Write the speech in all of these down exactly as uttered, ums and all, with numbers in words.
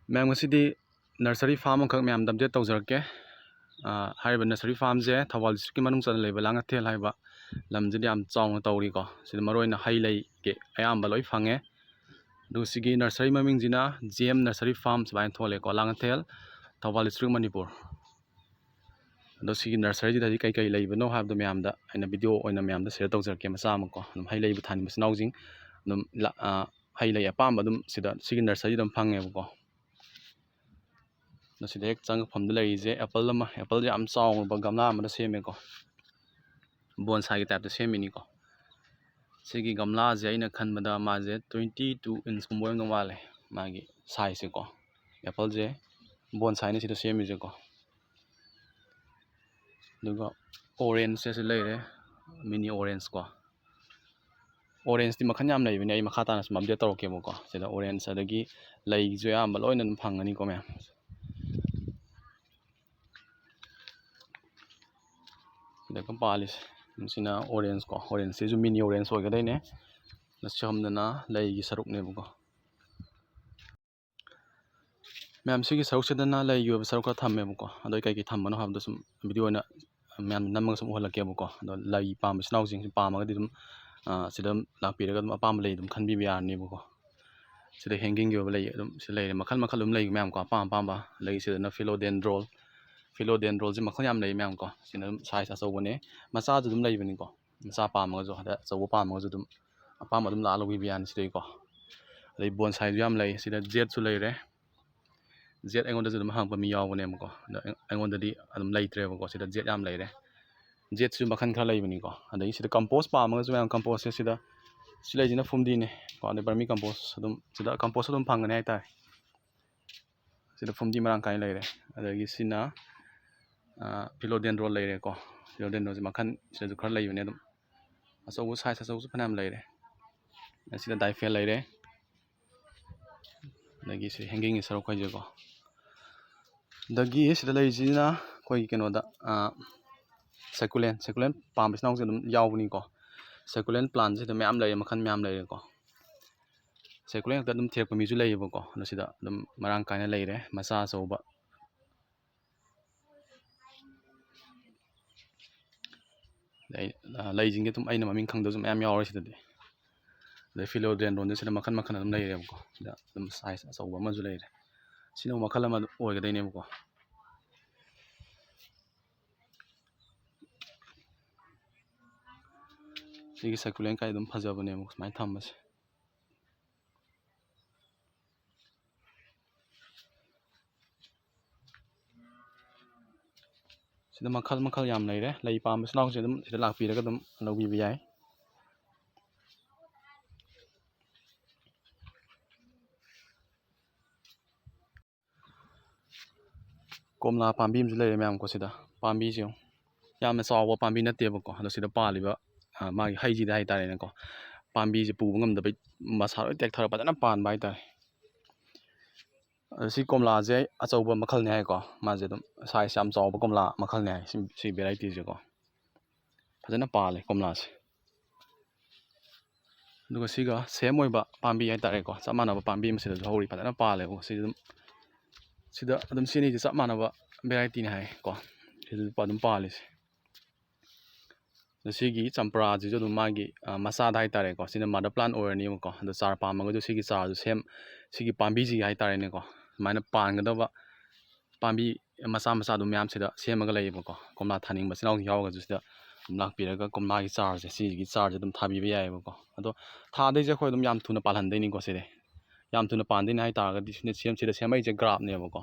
ꯃꯌꯥꯝ, ꯉꯁꯤꯗꯤ nursery farm ꯑꯃꯈꯛ ꯃꯌꯥꯝꯗ update ꯇꯧꯖꯔꯛꯀꯦ꯫ ꯑꯥ, ꯍꯥꯏꯔꯤꯕ nursery farmꯁꯦ ꯊꯧꯕꯥꯜ districtꯀꯤ ꯃꯅꯨꯡ ꯆꯟꯅ ꯂꯩꯕ ꯂꯥꯡꯉꯊꯦꯜ ꯍꯥꯏꯕ ꯂꯝꯁꯤꯗ ꯌꯥꯝ ꯆꯥꯎꯅ ꯇꯧꯔꯤꯀꯣ꯫ ꯁꯤꯗ ꯃꯔꯨ ꯑꯣꯏꯅ ꯍꯩ ꯂꯩꯒꯤ ꯑꯌꯥꯝꯕ ꯂꯣꯏ ꯐꯪꯉꯦ꯫ ꯑꯗꯨꯒ ꯁꯤꯒꯤ nursery ꯃꯃꯤꯡꯁꯤꯅ J M Nursery Farm ꯁꯨꯃꯥꯏꯅ ꯊꯣꯜꯂꯦꯀꯣ, ꯂꯥꯡꯉꯊꯦꯜ, ꯊꯧꯕꯥꯜ district, ꯃꯅꯤꯄꯨꯔ꯫ ꯑꯗꯣ ꯁꯤꯒꯤ nurseryꯁꯤꯗꯗꯤ ꯀꯩ ꯀꯩ ꯂꯩꯕꯅꯣ ꯍꯥꯏꯕꯗꯣ ꯃꯌꯥꯝꯗ ꯑꯩꯅ video ꯑꯣꯏꯅ ꯃꯌꯥꯝꯗ share ꯇꯧꯖꯔꯛꯀꯦ ꯃꯆꯥ ꯑꯃꯀꯣ꯫ ꯑꯗꯨꯝ ꯍꯩ ꯂꯩꯕ ꯊꯥꯅꯤꯡꯕ ꯏꯆꯤꯟ ꯏꯅꯥꯎꯁꯤꯡ ꯑꯗꯨꯝ ꯂꯥ-, ꯑꯥ, ꯍꯩ ꯂꯩ ꯑꯄꯥꯝꯕ ꯑꯗꯨꯝ ꯁꯤꯗ ꯁꯤꯒꯤ nurseryꯗ ꯑꯗꯨꯝ ꯐꯪꯉꯦꯕꯀꯣ꯫ ꯑꯗꯣ ꯁꯤꯗ ꯍꯦꯛ ꯆꯪꯉꯛꯐꯝꯗ ꯂꯩꯔꯤꯁꯦ apple ꯑꯃ, appleꯁꯦ ꯌꯥꯝ ꯆꯥꯎꯔꯕ ꯒꯝꯂꯥ ꯑꯃꯗ ꯁꯦꯝꯃꯦꯀꯣ, bonsaiꯒꯤ typeꯇ ꯁꯦꯝꯃꯤꯅꯤꯀꯣ꯫ ꯁꯤꯒꯤ ꯒꯝꯂꯥꯁꯦ ꯑꯩꯅ ꯈꯟꯕꯗ ꯃꯥꯁꯦ twenty two inchꯀꯨꯝꯕ ꯑꯣꯏꯔꯝꯗꯧ ꯃꯥꯜꯂꯦ, ꯃꯥꯒꯤ sizeꯁꯦꯀꯣ꯫ Appleꯁꯦ bonsaiꯅ ꯁꯤꯗ ꯁꯦꯝꯃꯤꯁꯦꯀꯣ꯫ ꯑꯗꯨꯒ orangeꯁꯦ ꯁꯤ ꯂꯩꯔꯦ, mini orange ꯀꯣ꯫ Orangeꯇꯤ ꯃꯈꯜ ꯌꯥꯝ ꯂꯩꯕꯅꯦ, ꯑꯩ ꯃꯈꯥ ꯇꯥꯅ ꯁꯨꯝ update ꯇꯧꯔꯛꯀꯦꯕꯀꯣ꯫ ꯁꯤꯗ orange, ꯑꯗꯒꯤ ꯂꯩꯒꯤꯁꯨ ꯑꯌꯥꯝꯕ ꯂꯣꯏꯅ ꯑꯗꯨꯝ ꯐꯪꯒꯅꯤꯀꯣ ꯃꯌꯥꯝ꯫ ꯁꯤꯗꯒ ꯄꯥꯜꯂꯤꯁꯦ, ꯁꯤꯅ orange ꯀꯣ, orangeꯁꯤꯁꯨ mini orange ꯑꯣꯏꯒꯗꯣꯏꯅꯦ꯫ ꯑꯁꯣꯝꯗꯅ ꯂꯩꯒꯤ ꯁꯔꯨꯛꯅꯦꯕꯀꯣ꯫ ꯃꯌꯥꯝ, ꯁꯤꯒꯤ ꯁꯔꯨꯛꯁꯤꯗꯅ ꯂꯩꯒꯤ ꯑꯣꯏꯕ ꯁꯔꯨꯛ ꯈꯔ ꯊꯝꯃꯦꯕꯀꯣ꯫ ꯑꯗꯣ ꯑꯩ ꯀꯩꯀꯩ ꯊꯝꯕꯅꯣ ꯍꯥꯏꯕꯗꯣ ꯁꯨꯝ video ꯑꯣꯏꯅ ꯃꯌꯥꯝ ꯅꯝꯃꯒ ꯁꯨꯝ ꯎꯍꯜꯂꯛꯀꯦꯕꯀꯣ꯫ ꯑꯗꯣ ꯂꯩ ꯄꯥꯝꯕ ꯏꯆꯤꯟ ꯏꯅꯥꯎꯁꯤꯡꯁꯤ ꯄꯥꯝꯃꯒꯗꯤ ꯑꯗꯨꯝ, ꯑ, ꯁꯤꯗ ꯑꯗꯨꯝ ꯂꯥꯛꯄꯤꯔꯒ ꯑꯗꯨꯝ ꯑꯄꯥꯝꯕ ꯂꯩ ꯑꯗꯨꯝ ꯈꯟꯕꯤꯕ ꯌꯥꯔꯅꯦꯕꯀꯣ꯫ ꯁꯤꯗ hangingꯒꯤ ꯑꯣꯏꯕ ꯂꯩ ꯑꯗꯨꯝ ꯁꯤ ꯂꯩꯔꯦ, ꯃꯈꯜ ꯃꯈꯜ ꯑꯗꯨꯝ ꯂꯩ ꯃꯌꯥꯝꯀꯣ, ꯑꯄꯥꯝ ꯑꯄꯥꯝꯕ ꯂꯩ꯫ ꯁꯤꯗꯅ philodendron, philodendronꯁꯦ ꯃꯈꯜ ꯌꯥꯝ ꯂꯩ ꯃꯌꯥꯝꯀꯣ꯫ ꯁꯤꯅ ꯑꯗꯨꯝ size ꯑꯆꯧꯕꯅꯦ, ꯃꯆꯥꯁꯨ ꯑꯗꯨꯝ ꯂꯩꯕꯅꯤꯀꯣ꯫ ꯃꯆꯥ ꯄꯥꯝꯃꯒꯁꯨ, ꯑꯗ ꯑꯆꯧꯕ ꯄꯥꯝꯃꯒꯁꯨ ꯑꯗꯨꯝ, ꯑꯄꯥꯝꯕ ꯑꯗꯨꯝ ꯂꯥꯛꯑ ꯂꯧꯕꯤꯕ ꯌꯥꯅꯤ ꯁꯤꯗꯩꯀꯣ꯫ ꯑꯗꯩ bonsaiꯁꯨ ꯌꯥꯝ ꯂꯩ꯫ ꯁꯤꯗ jadeꯁꯨ ꯂꯩꯔꯦ꯫ Jade ꯑꯩꯉꯣꯟꯗꯁꯨ ꯑꯗꯨꯝ ꯍꯪꯉꯛꯄ ꯃꯤ ꯌꯥꯎꯕꯅꯦꯕꯀꯣ꯫ ꯑꯗꯣ ꯑꯩ-, ꯑꯩꯉꯣꯟꯗꯗꯤ ꯑꯗꯨꯝ ꯂꯩꯇ꯭ꯔꯦꯕꯀꯣ꯫ ꯁꯤꯗ jade ꯌꯥꯝ ꯂꯩꯔꯦ꯫ Jadeꯁꯨ ꯃꯈꯜ ꯈꯔ ꯂꯩꯕꯅꯤꯀꯣ꯫ ꯑꯗꯒꯤ ꯁꯤꯗ compost ꯄꯥꯝꯃꯒꯁꯨ ꯃꯌꯥꯝ, compost ꯁꯦ ꯁꯤꯗ, ꯁꯤ ꯂꯩꯁꯤꯅ ꯐꯨꯝꯗꯤꯅꯤ ꯀꯣ꯫ ꯑꯗꯩ vermi compost ꯑꯗꯨꯝ, ꯁꯤꯗ compost ꯑꯗꯨꯝ ꯐꯪꯒꯅꯤ ꯍꯥꯏꯇꯥꯔꯦ꯫ ꯁꯤꯗ ꯐꯨꯝꯗꯤ ꯃꯔꯥꯡ ꯀꯥꯏꯅ ꯂꯩꯔꯦ꯫ ꯑꯗꯒꯤ ꯁꯤꯅ, ꯑ, philodendron ꯂꯩꯔꯦꯀꯣ꯫ Philodendronꯁꯦ ꯃꯈꯜ ꯁꯤꯗꯁꯨ ꯈꯔ ꯂꯩꯕꯅꯦ ꯑꯗꯨꯝ꯫ ꯑꯆꯧꯕ size ꯑꯆꯧꯕꯁꯨ ꯐꯅꯌꯥꯝ ꯂꯩꯔꯦ꯫ ꯑꯁꯤꯗ diphal ꯂꯩꯔꯦ꯫ ꯑꯗꯒꯤ ꯁꯤ hangingꯒꯤ ꯁꯔꯨꯛ ꯍꯥꯏꯁꯦꯀꯣ꯫ ꯑꯗꯒꯤ ꯁꯤꯗ ꯂꯩꯔꯤꯁꯤꯅ ꯑꯩꯈꯣꯏꯒꯤ ꯀꯩꯅꯣꯗ, ꯑ, succulent, succulent ꯄꯥꯝꯕ ꯏꯆꯤꯟ ꯏꯅꯥꯎꯁꯦ ꯑꯗꯨꯝ ꯌꯥꯎꯕꯅꯤꯀꯣ꯫ Succulent plantꯁꯦ ꯁꯤꯗ ꯃꯌꯥꯝ ꯂꯩꯔꯦ, ꯃꯈꯜ ꯃꯌꯥꯝ ꯂꯩꯔꯦꯀꯣ꯫ ꯁꯦꯀꯨꯂꯦꯟ ꯈꯛꯇ ꯑꯗꯨꯝ ꯊꯤꯔꯛꯄ ꯃꯤꯁꯨ ꯂꯩꯌꯦꯕꯀꯣ꯫ ꯑꯗꯣ ꯁꯤꯗ ꯑꯗꯨꯝ ꯃꯔꯥꯡ ꯀꯥꯏꯅ ꯂꯩꯔꯦ, ꯃꯆꯥ ꯑꯆꯧꯕ꯫ ꯑꯗꯩ, ꯑ, ꯂꯩꯁꯤꯡꯁꯦ ꯑꯗꯨꯝ ꯑꯩꯅ ꯃꯃꯤꯡ ꯈꯪꯗꯕꯁꯨ ꯃꯌꯥꯝ ꯌꯥꯎꯔꯦ ꯁꯤꯗꯗꯤ꯫ ꯑꯗꯩ philodendronꯁꯦ ꯁꯤꯗ ꯃꯈꯜ ꯃꯈꯜ ꯑꯗꯨꯝ ꯂꯩꯔꯦꯕꯀꯣ꯫ ꯁꯤꯗ ꯑꯗꯨꯝ size ꯑꯆꯧꯕ ꯑꯃꯁꯨ ꯂꯩꯔꯦ꯫ ꯁꯤꯅ ꯑꯃꯨꯛ ꯃꯈꯜ ꯑꯃ ꯑꯣꯏꯒꯗꯣꯏꯅꯦꯕꯀꯣ꯫ ꯁꯤꯒꯤ ꯁꯦꯀꯨꯂꯦꯟ ꯀꯥꯏ ꯑꯗꯨꯝ ꯐꯖꯕꯅꯦꯕ ꯁꯨꯃꯥꯏꯅ ꯊꯝꯕꯁꯦ꯫ ꯁꯤꯗ ꯃꯈꯜ ꯃꯈꯜ ꯌꯥꯝ ꯂꯩꯔꯦ꯫ ꯂꯩ ꯄꯥꯝꯕ ꯏꯆꯤꯟ ꯏꯅꯥꯎꯁꯦ ꯑꯗꯨꯝ ꯁꯤꯗ ꯂꯥꯛꯄꯤꯔꯒ ꯑꯗꯨꯝ ꯂꯧꯕꯤꯕ ꯌꯥꯏ꯫ ꯀꯣꯝꯂꯥ ꯄꯥꯝꯕꯤ ꯑꯃꯁꯨ ꯂꯩꯔꯦ ꯃꯌꯥꯝꯀꯣ꯫ ꯁꯤꯗ ꯄꯥꯝꯕꯤꯁꯦ ꯌꯦꯡꯉꯨ꯫ ꯌꯥꯝꯅ ꯆꯥꯎꯕ ꯄꯥꯝꯕꯤ ꯅꯠꯇꯦꯕꯀꯣ꯫ ꯑꯗꯣ ꯁꯤꯗ ꯄꯥꯜꯂꯤꯕ, ꯑ, ꯃꯥꯒꯤ ꯍꯩꯁꯤꯗ ꯍꯥꯏꯇꯥꯔꯦꯅꯦꯀꯣ, ꯄꯥꯝꯕꯤꯁꯦ ꯄꯨꯕ ꯉꯝꯗꯕꯩ ꯃꯁꯥ ꯂꯣꯏ ꯇꯦꯛꯊꯔ ꯐꯖꯅ ꯄꯥꯟꯕ ꯍꯥꯏꯇꯥꯔꯦ꯫ ꯑꯗꯣ ꯁꯤ ꯀꯣꯝꯂꯥꯁꯦ ꯑꯆꯧꯕ ꯃꯈꯜꯅꯦ ꯍꯥꯏꯀꯣ꯫ ꯃꯥꯁꯦ ꯑꯗꯨꯝ size ꯌꯥꯝ ꯆꯥꯎꯕ ꯀꯣꯝꯂꯥ ꯃꯈꯜꯅꯦ ꯍꯥꯏ, ꯁꯤ, ꯁꯤ varietyꯁꯦꯀꯣ꯫ ꯐꯖꯅ ꯄꯥꯜꯂꯦ ꯀꯣꯝꯂꯥꯁꯦ꯫ ꯑꯗꯨꯒ ꯁꯤꯒ same ꯑꯣꯏꯕ ꯄꯥꯝꯕꯤ ꯍꯥꯏꯇꯥꯔꯦꯀꯣ, ꯆꯞ ꯃꯥꯟꯅꯕ ꯄꯥꯝꯕꯤ ꯑꯃ ꯁꯤꯗꯁꯨ ꯍꯧꯔꯤ, ꯐꯖꯅ ꯄꯥꯜꯂꯦꯕꯀꯣ꯫ ꯁꯤꯗ ꯑꯗꯨꯝ, ꯁꯤꯗ ꯑꯗꯨꯝ ꯁꯤ ꯑꯅꯤꯁꯦ ꯆꯞ ꯃꯥꯟꯅꯕ varietyꯅꯦ ꯍꯥꯏꯀꯣ꯫ ꯁꯤꯗ ꯑꯗꯨꯝ ꯄꯥꯜꯂꯤꯁꯦ꯫ ꯑꯗ ꯁꯤꯒꯤ ꯆꯝꯄ꯭ꯔꯥꯁꯤꯁꯨ ꯑꯗꯨꯝ ꯃꯥꯒꯤ, ꯑ, ꯃꯆꯥꯗ ꯍꯥꯏꯇꯥꯔꯦꯀꯣ, ꯁꯤꯅ mother plant ꯑꯣꯏꯔꯅꯤꯕꯀꯣ꯫ ꯑꯗꯣ ꯆꯥꯔ ꯄꯥꯝꯃꯒꯁꯨ ꯁꯤꯒꯤ ꯆꯥꯔꯁꯨ same, ꯁꯤꯒꯤ ꯄꯥꯝꯕꯤꯁꯤꯒꯤ ꯍꯥꯏꯇꯥꯔꯦꯅꯦꯀꯣ, ꯁꯨꯃꯥꯏꯅ ꯄꯥꯟꯒꯗꯕ ꯄꯥꯝꯕꯤ ꯃꯆꯥ ꯃꯆꯥ ꯑꯗꯨꯝ ꯃꯌꯥꯝ ꯁꯤꯗ ꯁꯦꯝꯃꯒ ꯂꯩꯌꯦꯕꯀꯣ꯫ ꯀꯣꯝꯂꯥ ꯊꯥꯅꯤꯡꯕ ꯏꯆꯤꯟ ꯏꯅꯥꯎꯁꯤꯡ ꯌꯥꯎꯔꯒꯁꯨ ꯁꯤꯗ ꯑꯗꯨꯝ ꯂꯥꯛꯄꯤꯔꯒ ꯀꯣꯝꯂꯥꯒꯤ ꯆꯥꯔꯁꯦ, ꯁꯤꯒꯤ ꯆꯥꯔꯁꯦ ꯑꯗꯨꯝ ꯊꯥꯕꯤꯕ ꯌꯥꯏꯑꯕꯀꯣ꯫ ꯑꯗꯣ ꯊꯥꯗꯣꯏꯁꯦ ꯑꯩꯈꯣꯏ ꯑꯗꯨꯝ ꯌꯥꯝ ꯊꯨꯅ ꯄꯥꯜꯍꯟꯗꯣꯏꯅꯤꯀꯣ꯫ ꯁꯤꯗꯤ ꯌꯥꯝ ꯊꯨꯅ ꯄꯥꯟꯗꯣꯏꯅꯤ ꯍꯥꯏ ꯇꯥꯔꯒꯗꯤ ꯁꯤꯅ ꯁꯦꯝ-, ꯁꯤꯗ ꯁꯦꯝꯃꯛꯏꯁꯦ graftꯅꯦꯕꯀꯣ꯫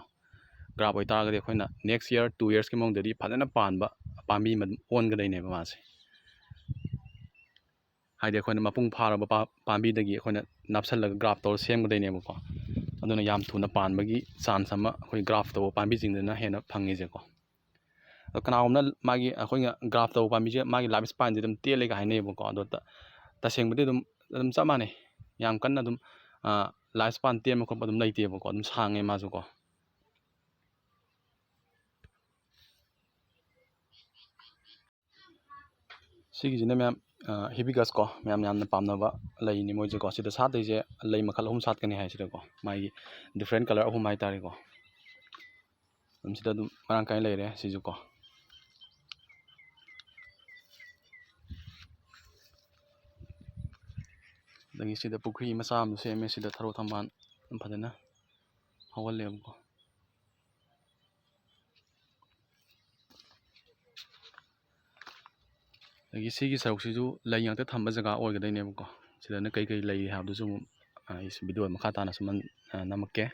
Graft ꯑꯣꯏꯇꯥꯔꯒꯗꯤ ꯑꯩꯈꯣꯏꯅ next year, two yearsꯀꯤ ꯃꯅꯨꯡꯗꯗꯤ ꯐꯖꯅ ꯄꯥꯟꯕ ꯄꯥꯝꯕꯤ ꯑꯃ ꯑꯗꯨꯝ ꯑꯣꯟꯒꯗꯣꯏꯅꯦꯕ ꯃꯥꯁꯦ꯫ ꯍꯥꯏꯗꯤ ꯑꯩꯈꯣꯏꯅ ꯃꯄꯨꯡ ꯐꯥꯔꯕ ꯄꯥ-, ꯄꯥꯝꯕꯤꯗꯒꯤ ꯑꯩꯈꯣꯏꯅ ꯅꯞꯁꯜꯂꯒ graft ꯇꯧꯔ ꯁꯦꯝꯒꯗꯣꯏꯅꯦꯕꯀꯣ꯫ ꯑꯗꯨꯅ ꯌꯥꯝ ꯊꯨꯅ ꯄꯥꯟꯕꯒꯤ chance ꯑꯃ ꯑꯩꯈꯣꯏ graft ꯇꯧꯕ ꯄꯥꯝꯕꯤꯁꯤꯡꯗꯨꯅ ꯍꯦꯟꯅ ꯐꯪꯉꯤꯁꯦꯀꯣ꯫ ꯑꯗꯣ ꯀꯅꯥꯒꯨꯝꯕꯅ ꯃꯥꯒꯤ, ꯑꯩꯈꯣꯏꯅ graft ꯇꯧꯕ ꯄꯥꯝꯕꯤꯁꯦ ꯃꯥꯒꯤ life spanꯁꯦ ꯑꯗꯨꯝ ꯇꯦꯜꯂꯦꯒ ꯍꯥꯏꯅꯩꯌꯦꯕꯀꯣ꯫ ꯑꯗꯣ ꯇ-, ꯇꯁꯦꯡꯕꯗꯤ ꯑꯗꯨꯝ, ꯑꯗꯨꯝ ꯆꯞ ꯃꯥꯟꯅꯩ꯫ ꯌꯥꯝ ꯀꯟꯅ ꯑꯗꯨꯝ, ꯑ, life span ꯇꯦꯟꯕ ꯈꯣꯠꯄ ꯑꯗꯨꯝ ꯂꯩꯇꯦꯕꯀꯣ꯫ ꯑꯗꯨꯝ ꯁꯥꯡꯉꯦ ꯃꯥꯁꯨꯀꯣ꯫ ꯁꯤꯒꯤꯁꯤꯅ ꯃꯌꯥꯝ, ꯍꯤꯕꯤꯒꯁ ꯀꯣ, ꯃꯌꯥꯝ ꯌꯥꯝꯅ ꯄꯥꯝꯅꯕ ꯂꯩꯅꯤ ꯃꯣꯏꯁꯦꯀꯣ꯫ ꯁꯤꯗ ꯁꯥꯠꯇꯣꯏꯁꯦ ꯂꯩ ꯃꯈꯜ ꯑꯍꯨꯝ ꯁꯥꯠꯀꯅꯤ ꯍꯥꯏꯁꯤꯗꯀꯣ, ꯃꯥꯒꯤ different colour ꯑꯍꯨꯝ ꯍꯥꯏꯇꯥꯔꯦꯀꯣ꯫ ꯑꯗꯨꯝ ꯁꯤꯗ ꯑꯗꯨꯝ ꯃꯔꯥꯡ ꯀꯥꯏꯅ ꯂꯩꯔꯦ ꯁꯤꯁꯨ ꯀꯣ꯫ ꯑꯗꯒꯤ ꯁꯤꯗ ꯄꯨꯈ꯭ꯔꯤ ꯃꯆꯥ ꯑꯃꯁꯨ ꯁꯦꯝꯃꯦ꯫ ꯁꯤꯗ ꯊꯔꯣ ꯊꯝꯕꯥꯜ ꯌꯥꯝ ꯐꯖꯅ ꯍꯧꯍꯜꯂꯦꯕꯀꯣ꯫ ꯑꯗꯒꯤ ꯁꯤꯒꯤ ꯁꯔꯨꯛꯁꯤꯁꯨ ꯂꯩ ꯉꯥꯛꯇ ꯊꯝꯕ ꯖꯒꯥ ꯑꯣꯏꯒꯗꯣꯏꯅꯦꯕꯀꯣ꯫ ꯁꯤꯗꯅ ꯀꯩꯀꯩ ꯂꯩ ꯍꯥꯏꯕꯗꯨꯁꯨ ꯑꯃꯨꯛ, ꯑ, ꯑꯩ ꯚꯤꯗꯤꯑꯣ ꯃꯈꯥ ꯇꯥꯅ ꯁꯨꯝ, ꯑ, ꯅꯝꯃꯛꯀꯦ꯫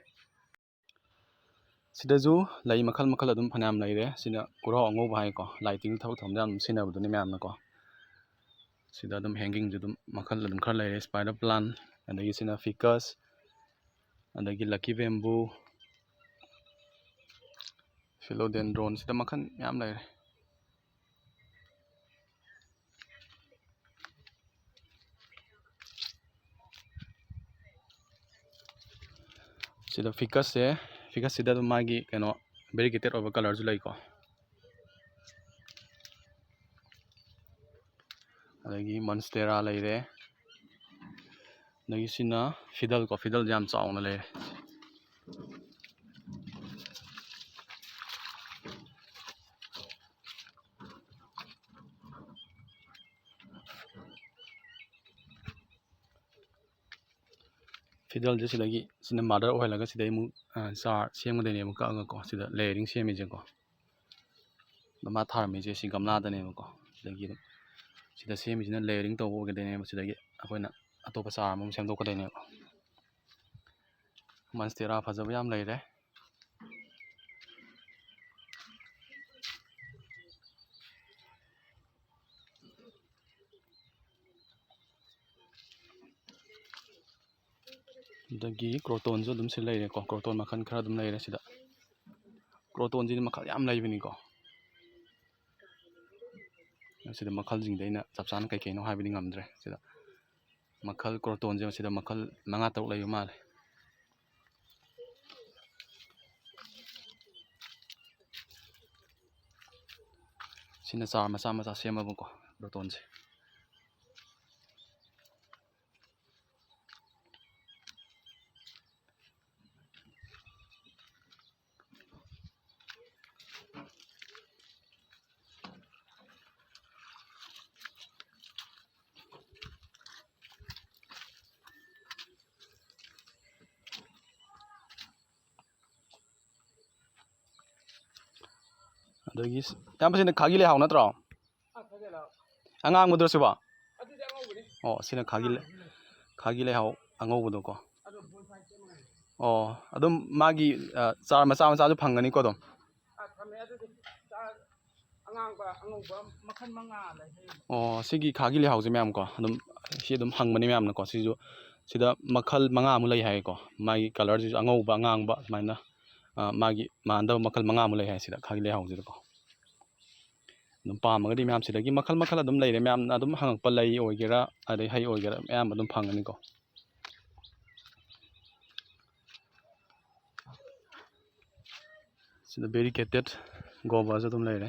ꯁꯤꯗꯁꯨ ꯂꯩ ꯃꯈꯜ ꯃꯈꯜ ꯑꯗꯨꯝ ꯐꯅꯌꯥꯝ ꯂꯩꯔꯦ꯫ ꯁꯤꯅ ꯎꯔꯥꯎ ꯑꯉꯧꯕ ꯍꯥꯏꯀꯣ, ꯂꯥꯏ ꯇꯤꯟ ꯊꯕꯛ ꯊꯧꯔꯝꯗ ꯌꯥꯝ ꯁꯤꯖꯤꯟꯅꯕꯗꯨꯅꯤ ꯃꯌꯥꯝꯅꯀꯣ꯫ ꯁꯤꯗ ꯑꯗꯨꯝ ꯍꯦꯡꯒꯤꯡꯁꯨ ꯑꯗꯨꯝ ꯃꯈꯜ ꯑꯗꯨꯝ ꯈꯔ ꯂꯩꯔꯦ, spider plant, ꯑꯗꯒꯤ ꯁꯤꯅ ꯐꯤꯀꯁ, ꯑꯗꯒꯤ lucky bamboo, philodendron, ꯁꯤꯗ ꯃꯈꯜ ꯃꯌꯥꯝ ꯂꯩꯔꯦ꯫ ꯁꯤꯗ ꯐꯤꯀꯁꯁꯦ, ꯐꯤꯀꯁꯁꯤꯗ ꯑꯗꯨꯝ ꯃꯥꯒꯤ ꯀꯩꯅꯣ variegated ꯑꯣꯏꯕ colourꯁꯨ ꯂꯩꯀꯣ꯫ ꯑꯗꯒꯤ monstera ꯂꯩꯔꯦ꯫ ꯑꯗꯒꯤ ꯁꯤꯅ fiddle ꯀꯣ, fiddleꯁꯦ ꯌꯥꯝ ꯆꯥꯎꯅ ꯂꯩꯔꯦ꯫ Fiddleꯁꯦ ꯁꯤꯗꯒꯤ, ꯁꯤꯅ mother ꯑꯣꯏꯍꯜꯂꯒ ꯁꯤꯗꯩ ꯑꯃꯨꯛ, ꯑ, ꯆꯥꯔ ꯁꯦꯝꯒꯗꯣꯏꯅꯦꯕ ꯀꯛꯑꯒꯀꯣ꯫ ꯁꯤꯗ layering ꯁꯦꯝꯃꯤꯁꯦꯀꯣ꯫ ꯑꯗꯣ ꯃꯥ ꯊꯥꯔꯝꯃꯤꯁꯦ ꯁꯤ ꯒꯝꯂꯥꯗꯅꯦꯕꯀꯣ꯫ ꯁꯤꯗꯒꯤ ꯑꯗꯨꯝ ꯁꯤꯗ ꯁꯦꯝꯃꯤꯁꯤꯅ layering ꯇꯧꯕ ꯑꯣꯏꯒꯗꯣꯏꯅꯦꯕ꯫ ꯁꯤꯗꯒꯤ ꯑꯩꯈꯣꯏꯅ ꯑꯇꯣꯞꯄ ꯆꯥꯔ ꯑꯃꯃꯨꯛ ꯁꯦꯝꯗꯣꯛꯀꯗꯣꯏꯅꯦꯕ꯫ Monstera ꯐꯖꯕ ꯌꯥꯝ ꯂꯩꯔꯦ꯫ ꯑꯗꯒꯤ crotonꯁꯨ ꯑꯗꯨꯝ ꯁꯤ ꯂꯩꯔꯦꯀꯣ꯫ Croton ꯃꯈꯜ ꯈꯔ ꯑꯗꯨꯝ ꯂꯩꯔꯦ ꯁꯤꯗ꯫ Crotonꯁꯤꯗꯤ ꯃꯈꯜ ꯌꯥꯝ ꯂꯩꯕꯅꯤꯀꯣ꯫ ꯁꯤꯗ ꯃꯈꯜꯁꯤꯡꯗꯤ ꯑꯩꯅ ꯆꯞ ꯆꯥꯅ ꯀꯩ ꯀꯩꯅꯣ ꯍꯥꯏꯕꯗꯤ ꯉꯝꯗ꯭ꯔꯦ꯫ ꯁꯤꯗ ꯃꯈꯜ, crotonꯁꯦ ꯃꯁꯤꯗ ꯃꯈꯜ ꯃꯉꯥ ꯇꯔꯨꯛ ꯂꯩꯕ ꯃꯥꯜꯂꯦ꯫ ꯁꯤꯅ ꯆꯥꯔ ꯃꯆꯥ ꯃꯆꯥ ꯁꯦꯝꯃꯕꯀꯣ, crotonꯁꯦ꯫ ꯑꯗꯒꯤ ꯁꯤ-, ꯏꯌꯥꯝꯕ, ꯁꯤꯅ ꯈꯥꯒꯤ ꯂꯩꯍꯥꯎ ꯅꯠꯇ꯭ꯔꯣ? ꯑꯥ, ꯈꯥꯒꯤ ꯂꯩꯍꯥꯎ꯫ ꯑꯉꯥꯡꯕꯗꯨꯔꯣ ꯁꯤꯕꯣ? ꯑꯗꯨꯗꯤ ꯑꯉꯧꯕꯅꯤ꯫ ꯑꯣ, ꯁꯤꯅ ꯈꯥꯒꯤ ꯂꯩ-, ꯈꯥꯒꯤ ꯂꯩꯍꯥꯎ ꯑꯉꯧꯕꯗꯣꯀꯣ꯫ ꯑꯗꯣ ꯕꯣꯟꯁꯥꯏ ꯁꯦꯝꯃꯒꯅꯤ꯫ ꯑꯣ, ꯑꯗꯨꯝ ꯃꯥꯒꯤ, ꯑ, ꯆꯥꯔ ꯃꯆꯥ ꯃꯆꯥꯁꯨ ꯐꯪꯒꯅꯤꯀꯣ ꯑꯗꯨꯝ? ꯑꯥ, ꯊꯝꯃꯦ꯫ ꯑꯗꯨꯗꯤ ꯆꯥꯔ ꯑꯉꯥꯡꯕ, ꯑꯉꯧꯕ ꯃꯈꯜ ꯃꯉꯥ ꯂꯩ꯫ ꯑꯣ, ꯁꯤꯒꯤ ꯈꯥꯒꯤ ꯂꯩꯍꯥꯎꯁꯦ ꯃꯌꯥꯝꯀꯣ, ꯑꯗꯨꯝ ꯁꯤ ꯑꯗꯨꯝ ꯍꯪꯕꯅꯤ ꯃꯌꯥꯝꯅꯀꯣ꯫ ꯁꯤꯁꯨ ꯁꯤꯗ ꯃꯈꯜ ꯃꯉꯥꯃꯨꯛ ꯂꯩ ꯍꯥꯏꯌꯦꯀꯣ꯫ ꯃꯥꯒꯤ ꯀꯂꯔꯁꯤꯁꯨ ꯑꯉꯧꯕ, ꯑꯉꯥꯡꯕ, ꯁꯨꯃꯥꯏꯅ, ꯑ, ꯃꯥꯒꯤ ꯃꯥꯟꯅꯗꯕ ꯃꯈꯜ ꯃꯉꯥꯃꯨꯛ ꯂꯩ ꯍꯥꯏ ꯁꯤꯗ ꯈꯥꯒꯤ ꯂꯩꯍꯥꯎꯁꯤꯗꯀꯣ꯫ ꯑꯗꯨꯝ ꯄꯥꯝꯃꯒꯗꯤ ꯃꯌꯥꯝ ꯁꯤꯗꯒꯤ ꯃꯈꯜ ꯃꯈꯜ ꯑꯗꯨꯝ ꯂꯩꯔꯦ꯫ ꯃꯌꯥꯝꯅ ꯑꯗꯨꯝ ꯍꯪꯉꯛꯄ ꯂꯩ ꯑꯣꯏꯒꯦꯔꯥ, ꯑꯗꯩ ꯍꯩ ꯑꯣꯏꯒꯦꯔꯥ, ꯃꯌꯥꯝ ꯑꯗꯨꯝ ꯐꯪꯒꯅꯤꯀꯣ꯫ ꯁꯤꯗ variegated ꯒꯣꯕꯔꯁꯨ ꯑꯗꯨꯝ ꯂꯩꯔꯦ꯫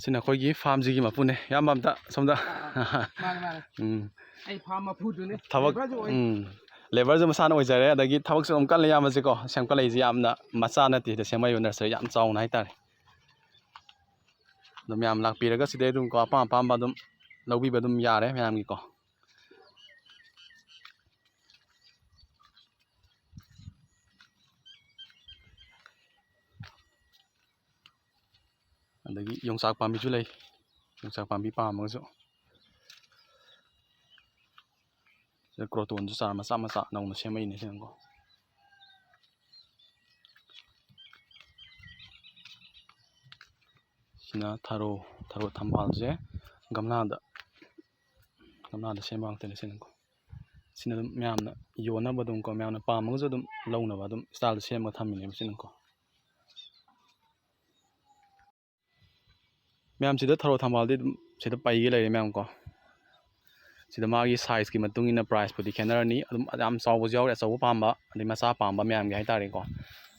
ꯁꯤꯅ ꯑꯩꯈꯣꯏꯒꯤ ꯐꯥꯝꯁꯤꯒꯤ ꯃꯄꯨꯅꯦ꯫ ꯏꯌꯥꯝꯕ ꯑꯝꯇ ꯁꯣꯝꯗ꯫ ꯑꯥ, ꯑꯥ꯫ ꯃꯥꯅꯦ, ꯃꯥꯅꯦ꯫ ꯎꯝ꯫ ꯑꯩ ꯐꯥꯝ ꯃꯄꯨꯗꯨꯅꯦ꯫ ꯊꯕꯛ, ꯂꯦꯕꯔꯁꯨ ꯑꯣꯏ꯫ ꯎꯝ꯫ ꯂꯦꯕꯔꯁꯨ ꯃꯁꯥꯅ ꯑꯣꯏꯖꯔꯦ, ꯑꯗꯒꯤ ꯊꯕꯛꯁꯨ ꯑꯗꯨꯝ ꯀꯜꯂꯦ ꯏꯌꯥꯝꯕꯁꯦꯀꯣ꯫ ꯁꯦꯝꯒꯠꯂꯛꯏꯁꯦ ꯌꯥꯝꯅ ꯃꯆꯥ ꯅꯠꯇꯦ, ꯁꯤꯗ ꯁꯦꯝꯒꯠꯂꯤꯕ nursery ꯌꯥꯝ ꯆꯥꯎꯅ ꯍꯥꯏꯇꯥꯔꯦ꯫ ꯑꯗꯨꯝ ꯃꯌꯥꯝ ꯂꯥꯛꯄꯤꯔꯒ ꯁꯤꯗꯩ ꯑꯗꯨꯝ ꯀꯣ ꯑꯄꯥꯝ ꯑꯄꯥꯝꯕ ꯑꯗꯨꯝ ꯂꯧꯕꯤꯕ ꯑꯗꯨꯝ ꯌꯥꯔꯦ ꯃꯌꯥꯝꯒꯤꯀꯣ꯫ ꯑꯗꯒꯤ ꯌꯣꯡꯆꯥꯛ ꯄꯥꯝꯕꯤꯁꯨ ꯂꯩ꯫ ꯌꯣꯡꯆꯥꯛ ꯄꯥꯝꯕꯤ ꯄꯥꯝꯃꯒꯁꯨ꯫ ꯁꯤꯗ ꯀ꯭ꯔꯣꯇꯣꯟꯁꯨ ꯆꯥꯔ ꯃꯆꯥ ꯃꯆꯥ ꯅꯧꯅ ꯁꯦꯝꯃꯛꯏꯅꯦ ꯁꯤꯅꯀꯣ꯫ ꯁꯤꯅ ꯊꯔꯣ, ꯊꯔꯣ ꯊꯝꯕꯥꯜꯁꯦ ꯒꯝꯂꯥꯗ, ꯒꯝꯂꯥꯗ ꯁꯦꯝꯕ ꯉꯥꯛꯇꯅꯦ ꯁꯤꯅꯀꯣ꯫ ꯁꯤꯅ ꯑꯗꯨꯝ ꯃꯌꯥꯝꯅ ꯌꯣꯟꯅꯕ ꯑꯗꯨꯝꯀꯣ, ꯃꯌꯥꯝꯅ ꯄꯥꯝꯃꯒꯁꯨ ꯑꯗꯨꯝ ꯂꯧꯅꯕ ꯑꯗꯨꯝ ꯏꯁꯇꯥꯏꯜꯗ ꯁꯦꯝꯃꯒ ꯊꯝꯃꯤꯅꯦꯕ ꯁꯤꯅꯀꯣ꯫ ꯃꯌꯥꯝ ꯁꯤꯗ ꯊꯔꯣ ꯊꯝꯕꯥꯜꯗꯤ ꯑꯗꯨꯝ ꯁꯤꯗ ꯄꯩꯒꯦ ꯂꯩꯔꯦ ꯃꯌꯥꯝ ꯀꯣ꯫ ꯁꯤꯗ ꯃꯥꯒꯤ ꯁꯥꯏꯖꯀꯤ ꯃꯇꯨꯡ ꯏꯟꯅ ꯄ꯭ꯔꯥꯏꯁꯄꯨꯗꯤ ꯈꯦꯠꯅꯔꯅꯤ꯫ ꯑꯗꯨꯝ ꯌꯥꯝ ꯆꯥꯎꯕꯁꯨ ꯌꯥꯎꯔꯤ, ꯑꯆꯧꯕ ꯄꯥꯝꯕ, ꯑꯗꯩ ꯃꯆꯥ ꯄꯥꯝꯕ ꯃꯌꯥꯝꯒꯤ ꯍꯥꯏꯇꯥꯔꯦꯀꯣ꯫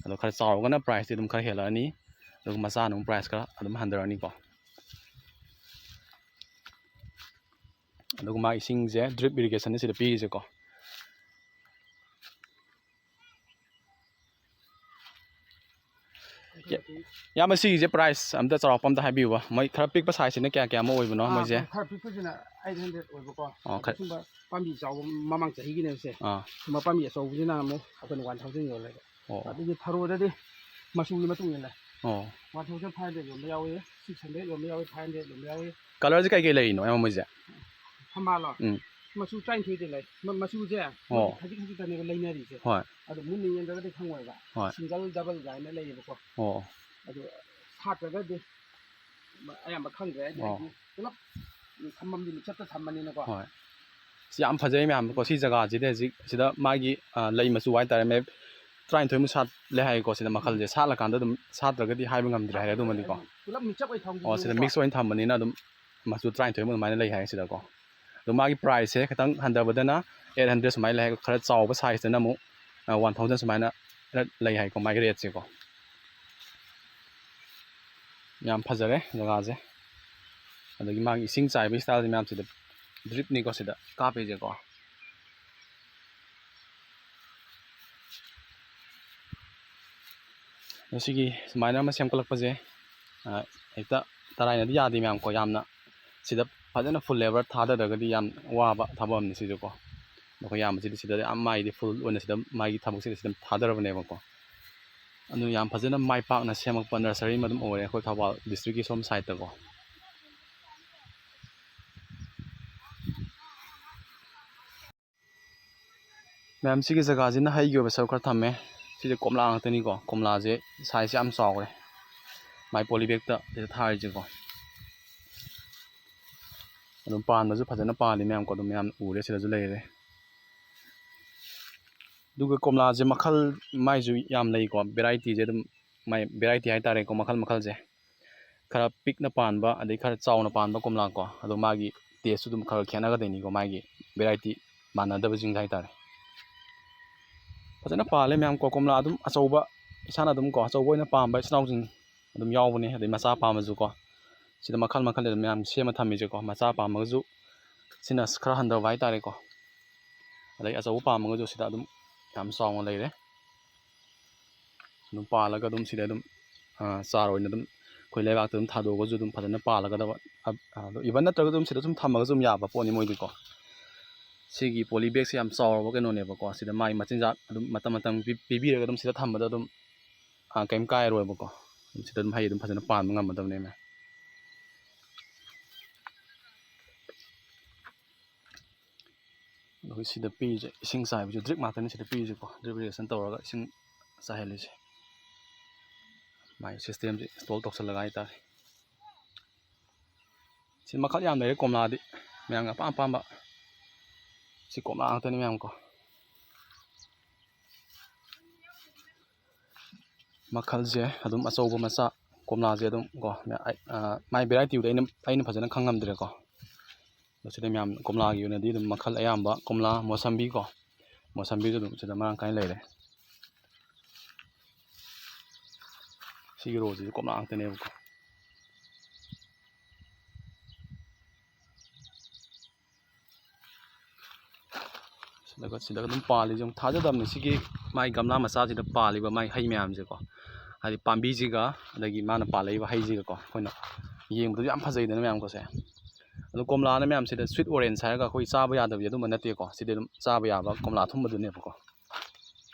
ꯑꯗꯣ ꯈꯔ ꯆꯥꯎꯔꯒꯅ ꯄ꯭ꯔꯥꯏꯁꯇꯤ ꯑꯗꯨꯝ ꯈꯔ ꯍꯦꯜꯂꯛꯑꯅꯤ, ꯑꯗꯨꯒ ꯃꯆꯥꯅ ꯑꯃꯨꯛ ꯄ꯭ꯔꯥꯏꯁ ꯈꯔ ꯑꯗꯨꯝ ꯍꯟꯊꯔꯛꯑꯅꯤꯀꯣ꯫ ꯑꯗꯨꯒ ꯃꯥ ꯏꯁꯤꯡꯁꯦ drip irrigation ꯁꯤꯗ ꯄꯤꯔꯤꯁꯦꯀꯣ꯫ ꯏꯌꯥꯝꯕ, ꯁꯤꯒꯤꯁꯦ price ꯑꯝꯇ ꯆꯥꯎꯔꯥꯛꯄ ꯑꯝꯇ ꯍꯥꯏꯕꯤꯌꯨꯕ, ꯃꯣꯏ ꯈꯔ ꯄꯤꯛꯄ sizeꯁꯤꯅ ꯀꯌꯥ ꯀꯌꯥꯃꯨꯛ ꯑꯣꯏꯕꯅꯣ? ꯑꯥ, ꯃꯣꯏꯁꯦ ꯈꯔ ꯄꯤꯛꯄꯁꯤꯅ eight hundred ꯑꯣꯏꯕꯀꯣ꯫ ꯑꯣ, ꯑꯗꯣ ꯈꯔ ꯁꯨꯝꯕ ꯄꯥꯝꯕꯤ ꯆꯥꯎꯕ, ꯃꯃꯥꯡ ꯆꯍꯤꯒꯤꯅꯦꯕꯁꯦ꯫ ꯑꯥ꯫ ꯁꯨꯝꯕ ꯄꯥꯝꯕꯤ ꯑꯆꯧꯕꯁꯤꯅ ꯑꯃꯨꯛ ꯑꯩꯈꯣꯏꯅ one thousand ꯌꯣꯜꯂꯦꯕ꯫ ꯑꯣ꯫ ꯑꯗꯨꯒꯤ ꯊꯔꯣꯗꯗꯤ ꯃꯆꯨꯒꯤ ꯃꯇꯨꯡ ꯏꯜꯂꯦ꯫ ꯑꯣ꯫ One thousand five hundred ꯌꯣꯟꯕ ꯌꯥꯎꯏ, six hundred ꯌꯣꯟꯕ ꯌꯥꯎꯏ, five hundred ꯌꯣꯟꯕ ꯌꯥꯎꯏ꯫ Colourꯁꯦ ꯀꯩꯀꯩ ꯂꯩꯔꯤꯅꯣ, ꯏꯌꯥꯝꯕ, ꯃꯣꯏꯁꯦ? ꯊꯝꯕꯥꯜꯂꯣ? ꯎꯝ꯫ ꯃꯆꯨ ꯇꯔꯥꯅꯤꯊꯣꯏꯗꯤ ꯂꯩ꯫ ꯃ-, ꯃꯆꯨꯁꯦ ꯑꯣ꯫ ꯃꯣꯏꯗꯤ ꯈꯖꯤꯛ ꯈꯖꯤꯛꯇꯅꯦꯕ ꯂꯩꯅꯔꯤꯁꯦ꯫ ꯍꯣꯏ꯫ ꯑꯗꯣ ꯃꯨꯟꯅ ꯌꯦꯡꯗ꯭ꯔꯒꯗꯤ ꯈꯪꯉꯣꯏꯕ꯫ ꯍꯣꯏ꯫ Single, double ꯀꯥꯏꯅ ꯂꯩꯌꯦꯕꯀꯣ꯫ ꯑꯣ꯫ ꯑꯗꯨ ꯁꯥꯠꯇ꯭ꯔꯒꯗꯤ ꯑꯌꯥꯝꯕ ꯈꯪꯗ꯭ꯔꯦ꯫ ꯍꯥꯏꯗꯤ ꯑꯣ꯫ ꯑꯩꯗꯤ ꯄꯨꯂꯞ ꯊꯝꯐꯝꯗꯤ ꯃꯤꯛꯆꯞꯇ ꯊꯝꯕꯅꯤꯅꯀꯣ꯫ ꯍꯣꯏ꯫ ꯁꯤ ꯌꯥꯝ ꯐꯖꯩ ꯃꯌꯥꯝ ꯀꯣ꯫ ꯁꯤ ꯖꯒꯥꯁꯤꯗꯤ ꯍꯧꯖꯤꯛ ꯁꯤꯗ ꯃꯥꯒꯤ, ꯑ, ꯂꯩ ꯃꯆꯨ ꯍꯥꯏꯇꯥꯔꯦ, ꯃꯌꯦꯛ ꯇꯔꯥꯅꯤꯊꯣꯏꯃꯨꯛ ꯁꯥꯠꯂꯦ ꯍꯥꯏꯀꯣ꯫ ꯁꯤꯗ ꯃꯈꯜꯁꯦ ꯁꯥꯠꯂꯀꯥꯟꯗ ꯑꯗꯨꯝ ꯁꯥꯠꯇ꯭ꯔꯒꯗꯤ ꯍꯥꯏꯕ ꯉꯝꯗ꯭ꯔꯦ ꯍꯥꯏꯔꯦ ꯑꯗꯨꯃꯗꯤꯀꯣ꯫ ꯄꯨꯂꯞ ꯃꯤꯛꯁ ꯑꯣꯏ ꯊꯝꯈꯤꯕꯅꯤꯅꯀꯣ꯫ ꯑꯣ, ꯁꯤꯗ ꯃꯤꯛꯁ ꯑꯣꯏꯅ ꯊꯝꯕꯅꯤꯅ ꯑꯗꯨꯝ ꯃꯆꯨ ꯇꯔꯥꯅꯤꯊꯣꯏꯃꯨꯛ ꯑꯗꯨꯃꯥꯏꯅ ꯂꯩ ꯍꯥꯏ ꯁꯤꯗꯀꯣ꯫ ꯑꯗꯣ ꯃꯥꯒꯤ priceꯁꯦ ꯈꯤꯇꯪ ꯍꯟꯊꯕꯗꯅ eight hundred ꯁꯨꯃꯥꯏꯅ ꯂꯩ ꯍꯥꯏ, ꯈꯔ ꯆꯥꯎꯕ sizeꯇꯅ ꯑꯃꯨꯛ, ꯑ, one thousand ꯁꯨꯃꯥꯏꯅ ꯂꯩ ꯍꯥꯏꯀꯣ, ꯃꯥꯒꯤ rateꯁꯦꯀꯣ꯫ ꯌꯥꯝ ꯐꯖꯔꯦ ꯖꯒꯥꯁꯦ꯫ ꯑꯗꯒꯤ ꯃꯥꯒꯤ ꯏꯁꯤꯡ ꯆꯥꯏꯕꯒꯤ styleꯁꯦ ꯃꯌꯥꯝꯁꯤꯗ dripꯅꯤꯀꯣ ꯁꯤꯗ ꯀꯥꯞꯄꯤꯁꯦꯀꯣ꯫ ꯑꯗꯣ ꯁꯤꯒꯤ ꯁꯨꯃꯥꯏꯅ ꯑꯃ ꯁꯦꯝꯒꯠꯂꯛꯄꯁꯦ, ꯑ, ꯍꯦꯛꯇ ꯇꯔꯥꯏꯅꯗꯤ ꯌꯥꯗꯦ ꯃꯌꯥꯝ ꯀꯣ꯫ ꯌꯥꯝꯅ ꯁꯤꯗ ꯐꯖꯅ full labour ꯊꯥꯗꯗ꯭ꯔꯒꯗꯤ ꯌꯥꯝ ꯋꯥꯕ ꯊꯕꯛ ꯑꯃꯅꯤ ꯁꯤꯁꯨꯀꯣ꯫ ꯑꯩꯈꯣꯏ ꯏꯌꯥꯝꯕꯁꯤꯗꯤ ꯁꯤꯗ ꯌꯥꯝ ꯃꯥꯏꯗꯤ full ꯑꯣꯏꯅ ꯁꯤꯗ ꯃꯥꯒꯤ ꯊꯕꯛꯁꯤꯗ ꯁꯤꯗ ꯊꯥꯗꯔꯕꯅꯦꯕꯀꯣ꯫ ꯑꯗꯨ ꯌꯥꯝ ꯐꯖꯅ ꯃꯥꯏ ꯄꯥꯛꯅ ꯁꯦꯝꯃꯛꯄ nursery ꯑꯃ ꯑꯗꯨꯝ ꯑꯣꯏꯔꯦ ꯑꯩꯈꯣꯏ ꯊꯧꯕꯥꯜ districtꯀꯤ ꯁꯣꯝ sideꯇꯀꯣ꯫ ꯃꯌꯥꯝ, ꯁꯤꯒꯤ ꯖꯒꯥꯁꯤꯅ ꯍꯩꯒꯤ ꯑꯣꯏꯕ ꯁꯔꯨꯛ ꯈꯔ ꯊꯝꯃꯦ꯫ ꯁꯤꯁꯦ ꯀꯣꯝꯂꯥ ꯉꯥꯛꯇꯅꯤꯀꯣ꯫ ꯀꯣꯝꯂꯥꯁꯦ sizeꯁꯦ ꯌꯥꯝ ꯆꯥꯎꯔꯦ꯫ ꯃꯥꯏ poly bagꯇ ꯁꯤꯗ ꯊꯥꯔꯤꯁꯦꯀꯣ꯫ ꯑꯗꯨꯝ ꯄꯥꯟꯕꯁꯨ ꯐꯖꯅ ꯄꯥꯜꯂꯤ ꯃꯌꯥꯝꯀꯣ꯫ ꯑꯗꯨꯝ ꯃꯌꯥꯝ ꯎꯔꯦ, ꯁꯤꯗꯁꯨ ꯂꯩꯔꯦ꯫ ꯑꯗꯨꯒ ꯀꯣꯝꯂꯥꯁꯦ ꯃꯈꯜ ꯃꯥꯏꯁꯨ ꯌꯥꯝ ꯂꯩꯀꯣ꯫ Varietyꯁꯦ ꯑꯗꯨꯝ ꯃꯥꯏ variety ꯍꯥꯏꯇꯥꯔꯦꯀꯣ, ꯃꯈꯜ ꯃꯈꯜꯁꯦ꯫ ꯈꯔ ꯄꯤꯛꯅ ꯄꯥꯟꯕ, ꯑꯗꯩ ꯈꯔ ꯆꯥꯎꯅ ꯄꯥꯟꯕ ꯀꯣꯝꯂꯥꯀꯣ꯫ ꯑꯗꯣ ꯃꯥꯒꯤ tasteꯁꯨ ꯑꯗꯨꯝ ꯈꯔ ꯈꯦꯠꯅꯒꯗꯣꯏꯅꯤꯀꯣ, ꯃꯥꯒꯤ variety ꯃꯥꯟꯅꯗꯕꯁꯤꯡꯗ ꯍꯥꯏꯇꯥꯔꯦ꯫ ꯐꯖꯅ ꯄꯥꯜꯂꯦ ꯃꯌꯥꯝ ꯀꯣ꯫ ꯀꯣꯝꯂꯥ ꯑꯗꯨꯝ ꯑꯆꯧꯕ, ꯏꯁꯥꯅ ꯑꯗꯨꯝ ꯀꯣ, ꯑꯆꯧꯕ ꯑꯣꯏꯅ ꯄꯥꯝꯕ ꯏꯆꯤꯟ ꯏꯅꯥꯎꯁꯤꯡ ꯑꯗꯨꯝ ꯌꯥꯎꯕꯅꯦ, ꯑꯗꯩ ꯃꯆꯥ ꯄꯥꯝꯃꯁꯨꯀꯣ꯫ ꯁꯤꯗ ꯃꯈꯜ ꯃꯈꯜ ꯑꯗꯨꯝ ꯃꯌꯥꯝ ꯁꯦꯝꯃ ꯊꯝꯃꯤꯁꯦꯀꯣ꯫ ꯃꯆꯥ ꯄꯥꯝꯃꯒꯁꯨ ꯁꯤꯅ ꯈꯔ ꯍꯟꯊꯕ ꯍꯥꯏꯇꯥꯔꯦꯀꯣ꯫ ꯑꯗꯩ ꯑꯆꯧꯕ ꯄꯥꯝꯃꯒꯁꯨ ꯁꯤꯗ ꯑꯗꯨꯝ ꯌꯥꯝ ꯆꯥꯎꯅ ꯂꯩꯔꯦ꯫ ꯑꯗꯨꯝ ꯄꯥꯜꯂꯒ ꯑꯗꯨꯝ ꯁꯤꯗ ꯑꯗꯨꯝ ꯆꯥꯔ ꯑꯣꯏꯅ ꯑꯗꯨꯝ ꯑꯩꯈꯣꯏ ꯂꯩꯕꯥꯛꯇ ꯑꯗꯨꯝ ꯊꯥꯗꯣꯛꯑꯒꯁꯨ ꯑꯗꯨꯝ ꯐꯖꯅ ꯄꯥꯜꯂꯒꯗꯕ꯫ ꯑꯗꯣ ꯏꯕꯟ ꯅꯠꯇ꯭ꯔꯒ ꯑꯗꯨꯝ ꯁꯤꯗ ꯁꯨꯝ ꯊꯝꯃꯒꯁꯨ ꯑꯗꯨꯝ ꯌꯥꯕ ꯄꯣꯠꯅꯤ ꯃꯣꯏꯗꯤꯀꯣ꯫ ꯁꯤꯒꯤ ꯄꯣꯂꯤ ꯕꯦꯒꯁꯦ ꯌꯥꯝ ꯆꯥꯎꯔꯕ ꯀꯩꯅꯣꯅꯦꯕꯀꯣ꯫ ꯁꯤꯗ ꯃꯥꯒꯤ ꯃꯆꯤꯟꯖꯥꯛ ꯑꯗꯨꯝ ꯃꯇꯝ ꯃꯇꯝꯒꯤ ꯄꯤ- ꯄꯤꯕꯤꯔꯒ ꯑꯗꯨꯝ ꯁꯤꯗ ꯊꯝꯕꯗ ꯑꯗꯨꯝ, ꯑ, ꯀꯩꯝ ꯀꯥꯏꯔꯣꯏꯕꯀꯣ꯫ ꯑꯗꯨꯝ ꯁꯤꯗ ꯑꯗꯨꯝ ꯍꯩ ꯑꯗꯨꯝ ꯐꯖꯅ ꯄꯥꯟꯕ ꯉꯝꯃꯗꯕꯅꯦ ꯃꯌꯥꯝ꯫ ꯑꯗꯨꯒ ꯁꯤꯗ ꯄꯤꯔꯤꯁꯦ ꯏꯁꯤꯡ ꯆꯥꯏꯕꯁꯦ ꯗ꯭ꯔꯤꯞ ꯉꯥꯛꯇꯅꯤ ꯁꯤꯗ ꯄꯤꯔꯤꯁꯦꯀꯣ꯫ ꯗ꯭ꯔꯤꯞ ꯏꯔꯤꯒꯦꯁꯟ ꯇꯧꯔꯒ ꯏꯁꯤꯡ ꯆꯥꯏꯍꯜꯂꯤꯁꯦ꯫ ꯃꯥꯒꯤ ꯁꯤꯁꯇꯦꯝꯁꯦ ꯏꯟꯁꯇꯣꯜ ꯇꯧꯁꯜꯂꯒ ꯍꯥꯏꯇꯥꯔꯦ꯫ ꯁꯤ ꯃꯈꯜ ꯌꯥꯝ ꯂꯩꯔꯦ ꯀꯣꯝꯂꯥꯗꯤ, ꯃꯌꯥꯝꯒꯤ ꯑꯄꯥꯝ ꯑꯄꯥꯝꯕ꯫ ꯁꯤ ꯀꯣꯝꯂꯥ ꯉꯥꯛꯇꯅꯤ ꯃꯌꯥꯝ ꯀꯣ꯫ ꯃꯈꯜꯁꯦ ꯑꯗꯨꯝ ꯑꯆꯧꯕ ꯃꯆꯥ ꯀꯣꯝꯂꯥꯁꯦ ꯑꯗꯨꯝ ꯀꯣ, ꯑꯩ-, ꯑ, ꯃꯥꯏ ꯚꯦꯔꯥꯏꯇꯤꯕꯨꯗꯤ ꯑꯩꯅ, ꯑꯩꯅ ꯐꯖꯅ ꯈꯪꯉꯝꯗ꯭ꯔꯦꯀꯣ꯫ ꯑꯗꯣ ꯁꯤꯗ ꯃꯌꯥꯝ ꯀꯣꯝꯂꯥꯒꯤ ꯑꯣꯏꯅꯗꯤ ꯑꯗꯨꯝ ꯃꯈꯜ ꯑꯌꯥꯝꯕ ꯀꯣꯝꯂꯥ, ꯃꯣꯁꯝꯕꯤ ꯀꯣ, ꯃꯣꯁꯝꯕꯤꯁꯨ ꯑꯗꯨꯝ ꯁꯤꯗ ꯃꯔꯥꯡ ꯀꯥꯏꯅ ꯂꯩꯔꯦ꯫ ꯁꯤꯒꯤ ꯔꯣꯁꯤꯁꯨ ꯀꯣꯝꯂꯥ ꯉꯥꯛꯇꯅꯦꯕꯀꯣ꯫ ꯁꯤꯗꯒ, ꯁꯤꯗꯒ ꯑꯗꯨꯝ ꯄꯥꯜꯂꯤꯁꯦ ꯑꯃꯨꯛ ꯊꯥꯖꯗꯕꯅꯤ꯫ ꯁꯤꯒꯤ ꯃꯥꯏ ꯒꯝꯂꯥ ꯃꯆꯥꯁꯤꯗ ꯄꯥꯜꯂꯤꯕ ꯃꯥꯏ ꯍꯩ ꯃꯌꯥꯝꯁꯦꯀꯣ, ꯍꯥꯏꯗꯤ ꯄꯥꯝꯕꯤꯁꯤꯒ ꯑꯗꯒꯤ ꯃꯥꯅ ꯄꯥꯜꯂꯛꯏꯕ ꯍꯩꯁꯤꯒꯀꯣ, ꯑꯩꯈꯣꯏꯅ ꯌꯦꯡꯕꯗꯁꯨ ꯌꯥꯝ ꯐꯖꯩꯗꯅ ꯃꯌꯥꯝꯀꯣ ꯁꯦ꯫ ꯑꯗꯣ ꯀꯣꯝꯂꯥꯅ ꯃꯌꯥꯝꯁꯤꯗ ꯁ꯭ꯋꯤꯠ ꯑꯣꯔꯦꯟꯖ ꯍꯥꯏꯔꯒ ꯑꯩꯈꯣꯏ ꯆꯥꯕ ꯌꯥꯗꯕꯤ ꯑꯗꯨꯝꯕ ꯅꯠꯇꯦꯀꯣ꯫ ꯁꯤꯗꯤ ꯑꯗꯨꯝ ꯆꯥꯕ ꯌꯥꯕ ꯀꯣꯝꯂꯥ ꯑꯊꯨꯝꯕꯗꯨꯅꯦꯕꯀꯣ꯫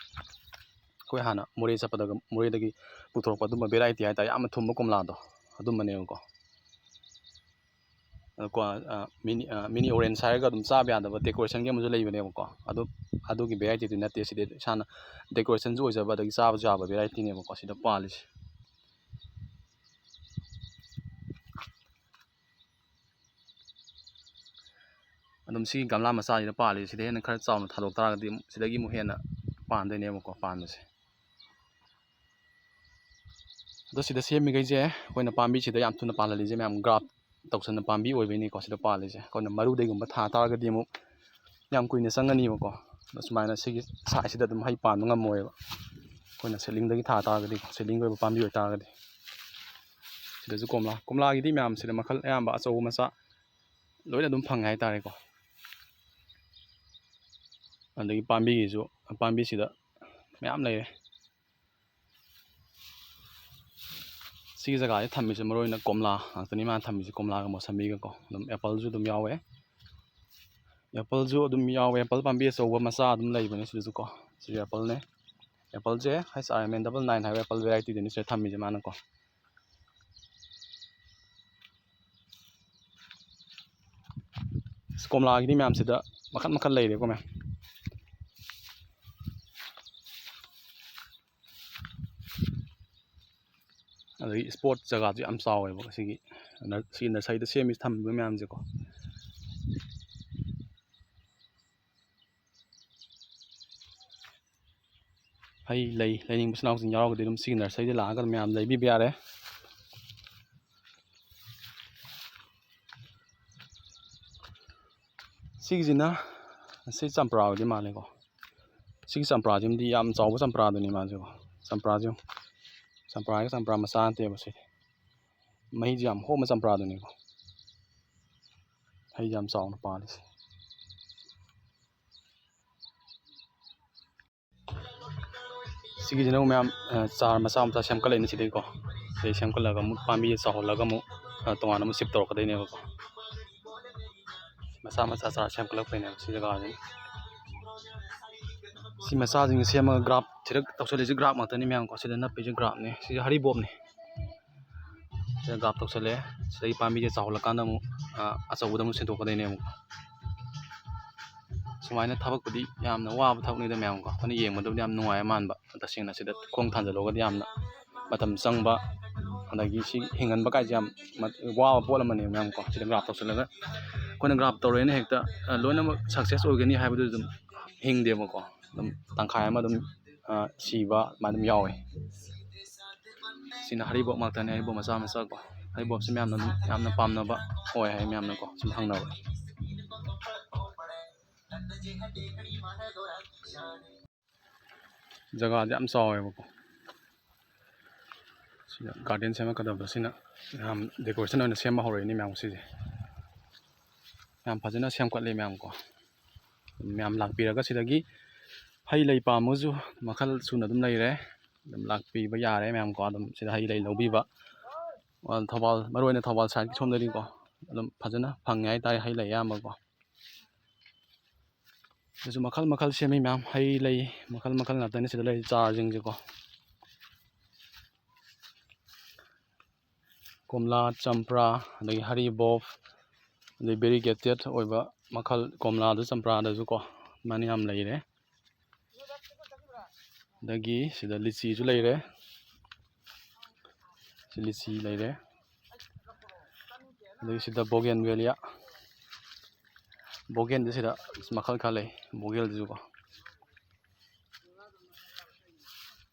ꯑꯩꯈꯣꯏ ꯍꯥꯟꯅ ꯃꯣꯔꯦ ꯆꯠꯄꯗꯒ ꯃꯣꯔꯦꯗꯒꯤ ꯄꯨꯊꯣꯔꯛꯄ ꯑꯗꯨꯝꯕ ꯚꯦꯔꯥꯏꯇꯤ ꯍꯥꯏꯇꯥꯔꯦ, ꯌꯥꯝꯅ ꯊꯨꯝꯕ ꯀꯣꯝꯂꯥꯗꯣ ꯑꯗꯨꯝꯕꯅꯦꯕꯀꯣ꯫ ꯑꯗꯣ ꯀꯣ-, ꯑ, ꯃꯤꯅꯤ, ꯑ, ꯃꯤꯅꯤ ꯑꯣꯔꯦꯟꯖ ꯍꯥꯏꯔꯒ ꯑꯗꯨꯝ ꯆꯥꯕ ꯌꯥꯗꯕ ꯗꯦꯀꯣꯔꯦꯁꯟꯒꯤ ꯑꯃꯁꯨ ꯂꯩꯕꯅꯦꯕꯀꯣ꯫ ꯑꯗꯨ, ꯑꯗꯨꯒꯤ ꯚꯦꯔꯥꯏꯇꯤꯗꯤ ꯅꯠꯇꯦ꯫ ꯁꯤꯗꯤ ꯏꯁꯥꯅ ꯗꯦꯀꯣꯔꯦꯁꯟꯁꯨ ꯑꯣꯏꯖꯕ ꯑꯗꯒꯤ ꯆꯥꯕꯁꯨ ꯌꯥꯕ ꯚꯦꯔꯥꯏꯇꯤꯅꯦꯕꯀꯣ ꯁꯤꯗ ꯄꯥꯜꯂꯤꯁꯦ꯫ ꯑꯗꯨꯝ ꯁꯤꯒꯤ ꯒꯝꯂꯥ ꯃꯆꯥꯁꯤꯗ ꯄꯥꯜꯂꯤ꯫ ꯁꯤꯗ ꯍꯦꯟꯅ ꯈꯔ ꯆꯥꯎꯅ ꯊꯥꯗꯣꯛ ꯇꯥꯔꯒꯗꯤ ꯑꯃꯨꯛ ꯁꯤꯗꯒꯤ ꯑꯃꯨꯛ ꯍꯦꯟꯅ ꯄꯥꯟꯗꯣꯏꯅꯦꯕꯀꯣ ꯄꯥꯟꯕꯁꯦ꯫ ꯑꯗꯣ ꯁꯤꯗ ꯁꯦꯝꯃꯤꯈꯩꯁꯦ ꯑꯩꯈꯣꯏꯅ ꯄꯥꯝꯕꯤꯁꯤꯗ ꯌꯥꯝ ꯊꯨꯅ ꯄꯥꯜꯍꯜꯂꯤꯁꯦ ꯃꯌꯥꯝ ꯒ꯭ꯔꯥꯐ ꯇꯧꯁꯟꯅ ꯄꯥꯝꯕꯤ ꯑꯣꯏꯕꯩꯅꯤꯀꯣ ꯁꯤꯗ ꯄꯥꯜꯂꯤꯁꯦ꯫ ꯑꯩꯈꯣꯏꯅ ꯃꯔꯨꯗꯩꯒꯨꯝꯕ ꯊꯥ ꯇꯥꯔꯒꯗꯤ ꯑꯃꯨꯛ ꯌꯥꯝ ꯀꯨꯏꯅ ꯆꯪꯒꯅꯤꯕꯀꯣ꯫ ꯑꯗꯣ ꯁꯨꯃꯥꯏꯅ ꯁꯤꯒꯤ ꯁꯥꯏꯖꯁꯤꯗ ꯑꯗꯨꯝ ꯍꯩ ꯄꯥꯟꯕ ꯉꯝꯃꯣꯏꯕ, ꯑꯩꯈꯣꯏꯅ ꯁꯦꯠꯂꯤꯡꯗꯒꯤ ꯊꯥ ꯇꯥꯔꯒꯗꯤ, ꯁꯦꯠꯂꯤꯡꯒꯤ ꯑꯣꯏꯕ ꯄꯥꯝꯕꯤ ꯑꯣꯏꯇꯥꯔꯒꯗꯤ꯫ ꯁꯤꯗꯁꯨ ꯀꯣꯝꯂꯥ, ꯀꯣꯝꯂꯥꯒꯤꯗꯤ ꯃꯌꯥꯝ ꯁꯤꯗ ꯃꯈꯜ ꯑꯌꯥꯝꯕ ꯑꯆꯧꯕ ꯃꯆꯥ ꯂꯣꯏꯅ ꯑꯗꯨꯝ ꯐꯪꯉꯦ ꯍꯥꯏꯇꯥꯔꯦꯀꯣ꯫ ꯑꯗꯒꯤ ꯄꯥꯝꯕꯤꯒꯤꯁꯨ, ꯄꯥꯝꯕꯤꯁꯤꯗ ꯃꯌꯥꯝ ꯂꯩꯔꯦ꯫ ꯁꯤꯒꯤ ꯖꯒꯥꯁꯦ ꯊꯝꯃꯤꯁꯦ ꯃꯔꯨ ꯑꯣꯏꯅ ꯀꯣꯝꯂꯥ ꯉꯥꯛꯇꯅꯤ ꯃꯥꯅ ꯊꯝꯃꯤꯁꯦ, ꯀꯣꯝꯂꯥꯒ ꯃꯣꯁꯝꯕꯤꯒꯀꯣ꯫ ꯑꯗꯨꯝ appleꯁꯨ ꯑꯗꯨꯝ ꯌꯥꯎꯋꯦ꯫ Appleꯁꯨ ꯑꯗꯨꯝ ꯌꯥꯎꯋꯦ꯫ Apple ꯄꯥꯝꯕꯤ ꯑꯆꯧꯕ ꯃꯆꯥ ꯑꯗꯨꯝ ꯂꯩꯕꯅꯦ ꯁꯤꯗꯁꯨꯀꯣ꯫ ꯁꯤꯁꯨ appleꯅꯦ꯫ Appleꯁꯦ H R M N double nine ꯍꯥꯏꯕ apple varietyꯗꯨꯅꯤ ꯁꯤꯗ ꯊꯝꯃꯤꯁꯦ ꯃꯥꯅꯀꯣ꯫ ꯀꯣꯝꯂꯥꯒꯤꯗꯤ ꯃꯌꯥꯝꯁꯤꯗ ꯃꯈꯜ ꯃꯈꯜ ꯂꯩꯔꯦꯀꯣ ꯃꯌꯥꯝ꯫ ꯑꯗꯒꯤ spot ꯖꯒꯥꯁꯨ ꯌꯥꯝ ꯆꯥꯎꯋꯦꯕ ꯁꯤꯒꯤ ꯅꯔ-, ꯁꯤꯒꯤ nurseryꯗ ꯁꯦꯝꯃꯤ ꯊꯝꯃꯤꯕ ꯃꯌꯥꯝꯁꯦꯀꯣ꯫ ꯍꯩ ꯂꯩ ꯂꯩꯅꯤꯡꯕ ꯏꯆꯤꯟ ꯏꯅꯥꯎꯁꯤꯡ ꯌꯥꯎꯔꯒꯗꯤ ꯑꯗꯨꯝ ꯁꯤꯒꯤ nurseryꯗ ꯂꯥꯛꯑꯒ ꯃꯌꯥꯝ ꯂꯩꯕꯤꯕ ꯌꯥꯔꯦ꯫ ꯁꯤꯒꯤꯁꯤꯅ, ꯁꯤ ꯆꯝꯄ꯭ꯔꯥ ꯑꯣꯏꯗꯣꯏ ꯃꯥꯜꯂꯦꯀꯣ꯫ ꯁꯤꯒꯤ ꯆꯝꯄ꯭ꯔꯥꯁꯤꯃꯗꯤ ꯌꯥꯝ ꯆꯥꯎꯕ ꯆꯝꯄ꯭ꯔꯥꯗꯨꯅꯤ ꯃꯥꯁꯦꯀꯣ꯫ ꯆꯝꯄ꯭ꯔꯥꯁꯦ ꯌꯦꯡꯉꯨ꯫ ꯆꯝꯄ꯭ꯔꯥꯒ ꯆꯝꯄ꯭ꯔꯥ ꯃꯆꯥ ꯅꯠꯇꯦꯕ ꯁꯤꯗꯤ꯫ ꯃꯍꯤꯁꯦ ꯌꯥꯝ ꯍꯣꯝꯕ ꯆꯝꯄ꯭ꯔꯥꯗꯨꯅꯤꯀꯣ꯫ ꯍꯩꯁꯦ ꯌꯥꯝ ꯆꯥꯎꯅ ꯄꯥꯜꯂꯤꯁꯦ꯫ ꯁꯤꯒꯤꯁꯤꯅ ꯑꯃꯨꯛ ꯃꯌꯥꯝ, ꯑ, ꯆꯥꯔ ꯃꯆꯥ ꯃꯆꯥ ꯁꯦꯝꯒꯠꯂꯛꯏꯅꯦ ꯁꯤꯗꯩꯀꯣ꯫ ꯁꯤꯗꯩ ꯁꯦꯝꯒꯠꯂꯒ ꯑꯃꯨꯛ ꯄꯥꯝꯕꯤꯁꯦ ꯆꯥꯎꯍꯜꯂꯒ ꯑꯃꯨꯛ, ꯑ, ꯇꯣꯉꯥꯟꯅ ꯑꯃꯨꯛ shift ꯇꯧꯔꯛꯀꯗꯣꯏꯅꯦꯕꯀꯣ꯫ ꯃꯆꯥ ꯃꯆꯥ ꯆꯥꯔ ꯁꯦꯝꯒꯠꯂꯛꯄꯩꯅꯦꯕ ꯁꯤ ꯖꯒꯥꯁꯤ꯫ ꯁꯤ ꯃꯆꯥꯁꯤꯡꯁꯦ ꯁꯦꯝꯃꯒ graft ꯁꯤꯗ ꯇꯧꯁꯜꯂꯤꯁꯦ graft ꯉꯥꯛꯇꯅꯤ ꯃꯌꯥꯝꯀꯣ꯫ ꯁꯤꯗ ꯅꯞꯄꯤꯁꯦ graftꯅꯤ꯫ ꯁꯤꯁꯦ ꯍꯔꯤꯕꯣꯞꯅꯤ꯫ ꯁꯤꯗ graft ꯇꯧꯁꯜꯂꯦ꯫ ꯁꯤꯗꯒꯤ ꯄꯥꯝꯕꯤꯁꯦ ꯆꯥꯎꯍꯜꯂꯀꯥꯟꯗ ꯑꯃꯨꯛ, ꯑ, ꯑꯆꯧꯕꯗ ꯑꯃꯨꯛ ꯁꯤꯟꯗꯣꯛꯀꯗꯣꯏꯅꯦ ꯑꯃꯨꯛ꯫ ꯁꯨꯃꯥꯏꯅ ꯊꯕꯛꯄꯨꯗꯤ ꯌꯥꯝꯅ ꯋꯥꯕ ꯊꯕꯛꯅꯤꯗ ꯃꯌꯥꯝꯀꯣ꯫ ꯑꯩꯈꯣꯏꯅ ꯌꯦꯡꯕꯗꯕꯨꯗꯤ ꯌꯥꯝ ꯅꯨꯡꯉꯥꯏꯕ ꯃꯥꯟꯕ, ꯇꯁꯦꯡꯅ ꯁꯤꯗ ꯈꯣꯡ ꯊꯥꯡꯖꯜꯂꯨꯔꯒꯗꯤ ꯌꯥꯝꯅ ꯃꯇꯝ ꯆꯪꯕ, ꯑꯗꯒꯤ ꯁꯤ ꯍꯤꯡꯍꯟꯕ ꯀꯥꯏꯁꯦ ꯌꯥꯝ ꯃ-, ꯋꯥꯕ ꯄꯣꯠ ꯑꯃꯅꯦꯕ ꯃꯌꯥꯝꯀꯣ꯫ ꯁꯤꯗ graft ꯇꯧꯁꯜꯂꯒ ꯑꯩꯈꯣꯏꯅ graft ꯇꯧꯔꯦꯅ ꯍꯦꯛꯇ, ꯑ, ꯂꯣꯏꯅꯃꯛ success ꯑꯣꯏꯒꯅꯤ ꯍꯥꯏꯕꯗꯨ ꯑꯗꯨꯝ ꯍꯤꯡꯗꯦꯕꯀꯣ꯫ ꯑꯗꯨꯝ ꯇꯪꯈꯥꯏ ꯑꯃ ꯑꯗꯨꯝ, ꯑ, ꯁꯤꯕ ꯑꯗꯨꯃꯥꯏꯅ ꯑꯗꯨꯝ ꯌꯥꯎꯋꯦ꯫ ꯁꯤꯅ ꯍꯔꯤꯕꯣꯞ ꯉꯥꯛꯇꯅꯦ, ꯍꯔꯤꯕꯣꯞ ꯃꯆꯥ ꯃꯆꯥ ꯀꯣ꯫ ꯍꯔꯤꯕꯣꯞꯁꯤ ꯃꯌꯥꯝꯅ ꯑꯗꯨꯝ ꯌꯥꯝꯅ ꯄꯥꯝꯅꯕ ꯑꯣꯏ ꯍꯥꯏ ꯃꯌꯥꯝꯅꯀꯣ, ꯁꯨꯝ ꯍꯪꯅꯕ꯫ ꯖꯒꯥꯁꯦ ꯌꯥꯝ ꯆꯥꯎꯋꯦꯕꯀꯣ꯫ ꯁꯤꯗ garden ꯁꯦꯝꯃꯛꯀꯗꯕꯁꯤꯅ ꯌꯥꯝ decoration ꯑꯣꯏꯅ ꯁꯦꯝꯕ ꯍꯧꯔꯛꯏꯅꯦ ꯃꯌꯥꯝ ꯁꯤꯁꯦ꯫ ꯌꯥꯝ ꯐꯖꯅ ꯁꯦꯝꯒꯠꯂꯤ ꯃꯌꯥꯝ ꯀꯣ꯫ ꯃꯌꯥꯝ ꯂꯥꯛꯄꯤꯔꯒ ꯁꯤꯗꯒꯤ ꯍꯩ ꯂꯩ ꯄꯥꯝꯃꯒꯁꯨ ꯃꯈꯜ ꯁꯨꯅ ꯑꯗꯨꯝ ꯂꯩꯔꯦ꯫ ꯑꯗꯨꯝ ꯂꯥꯛꯄꯤꯕ ꯌꯥꯔꯦ ꯃꯌꯥꯝ ꯀꯣ꯫ ꯑꯗꯨꯝ ꯁꯤꯗ ꯍꯩ ꯂꯩ ꯂꯧꯕꯤꯕ, ꯑ, ꯊꯧꯕꯥꯜ, ꯃꯔꯨ ꯑꯣꯏꯅ ꯊꯧꯕꯥꯜ ꯁꯥꯏꯠꯀꯤ ꯁꯣꯝꯗꯗꯤꯀꯣ ꯑꯗꯨꯝ ꯐꯖꯅ ꯐꯪꯉꯦ ꯍꯥꯏꯇꯥꯔꯦ, ꯍꯩ ꯂꯩ ꯑꯌꯥꯝꯕꯀꯣ꯫ ꯑꯗꯨꯁꯨ ꯃꯈꯜ ꯃꯈꯜ ꯁꯦꯝꯃꯤ ꯃꯌꯥꯝ, ꯍꯩ ꯂꯩ ꯃꯈꯜ ꯃꯈꯜ ꯉꯥꯛꯇꯅꯤ ꯁꯤꯗ ꯂꯩꯔꯤ ꯆꯥꯔꯁꯤꯡꯁꯦꯀꯣ꯫ ꯀꯣꯝꯂꯥ, ꯆꯝꯄ꯭ꯔꯥ, ꯑꯗꯒꯤ ꯍꯔꯤꯕꯣꯞ, ꯑꯗꯩ variegated ꯑꯣꯏꯕ ꯃꯈꯜ, ꯀꯣꯝꯂꯥꯗ ꯆꯝꯄ꯭ꯔꯥꯗꯁꯨꯀꯣ ꯑꯗꯨꯃꯥꯏꯅ ꯌꯥꯝ ꯂꯩꯔꯦ꯫ ꯑꯗꯒꯤ ꯁꯤꯗ ꯂꯤꯆꯤꯁꯨ ꯂꯩꯔꯦ꯫ ꯁꯤ ꯂꯤꯆꯤ ꯂꯩꯔꯦ꯫ ꯑꯗꯒꯤ ꯁꯤꯗ bougainvillea, ꯕꯣꯒꯦꯟꯁꯦ ꯁꯤꯗ ꯃꯈꯜ ꯈꯔ ꯂꯩ꯫ ꯕꯣꯒꯦꯜꯁꯤꯁꯨꯀꯣ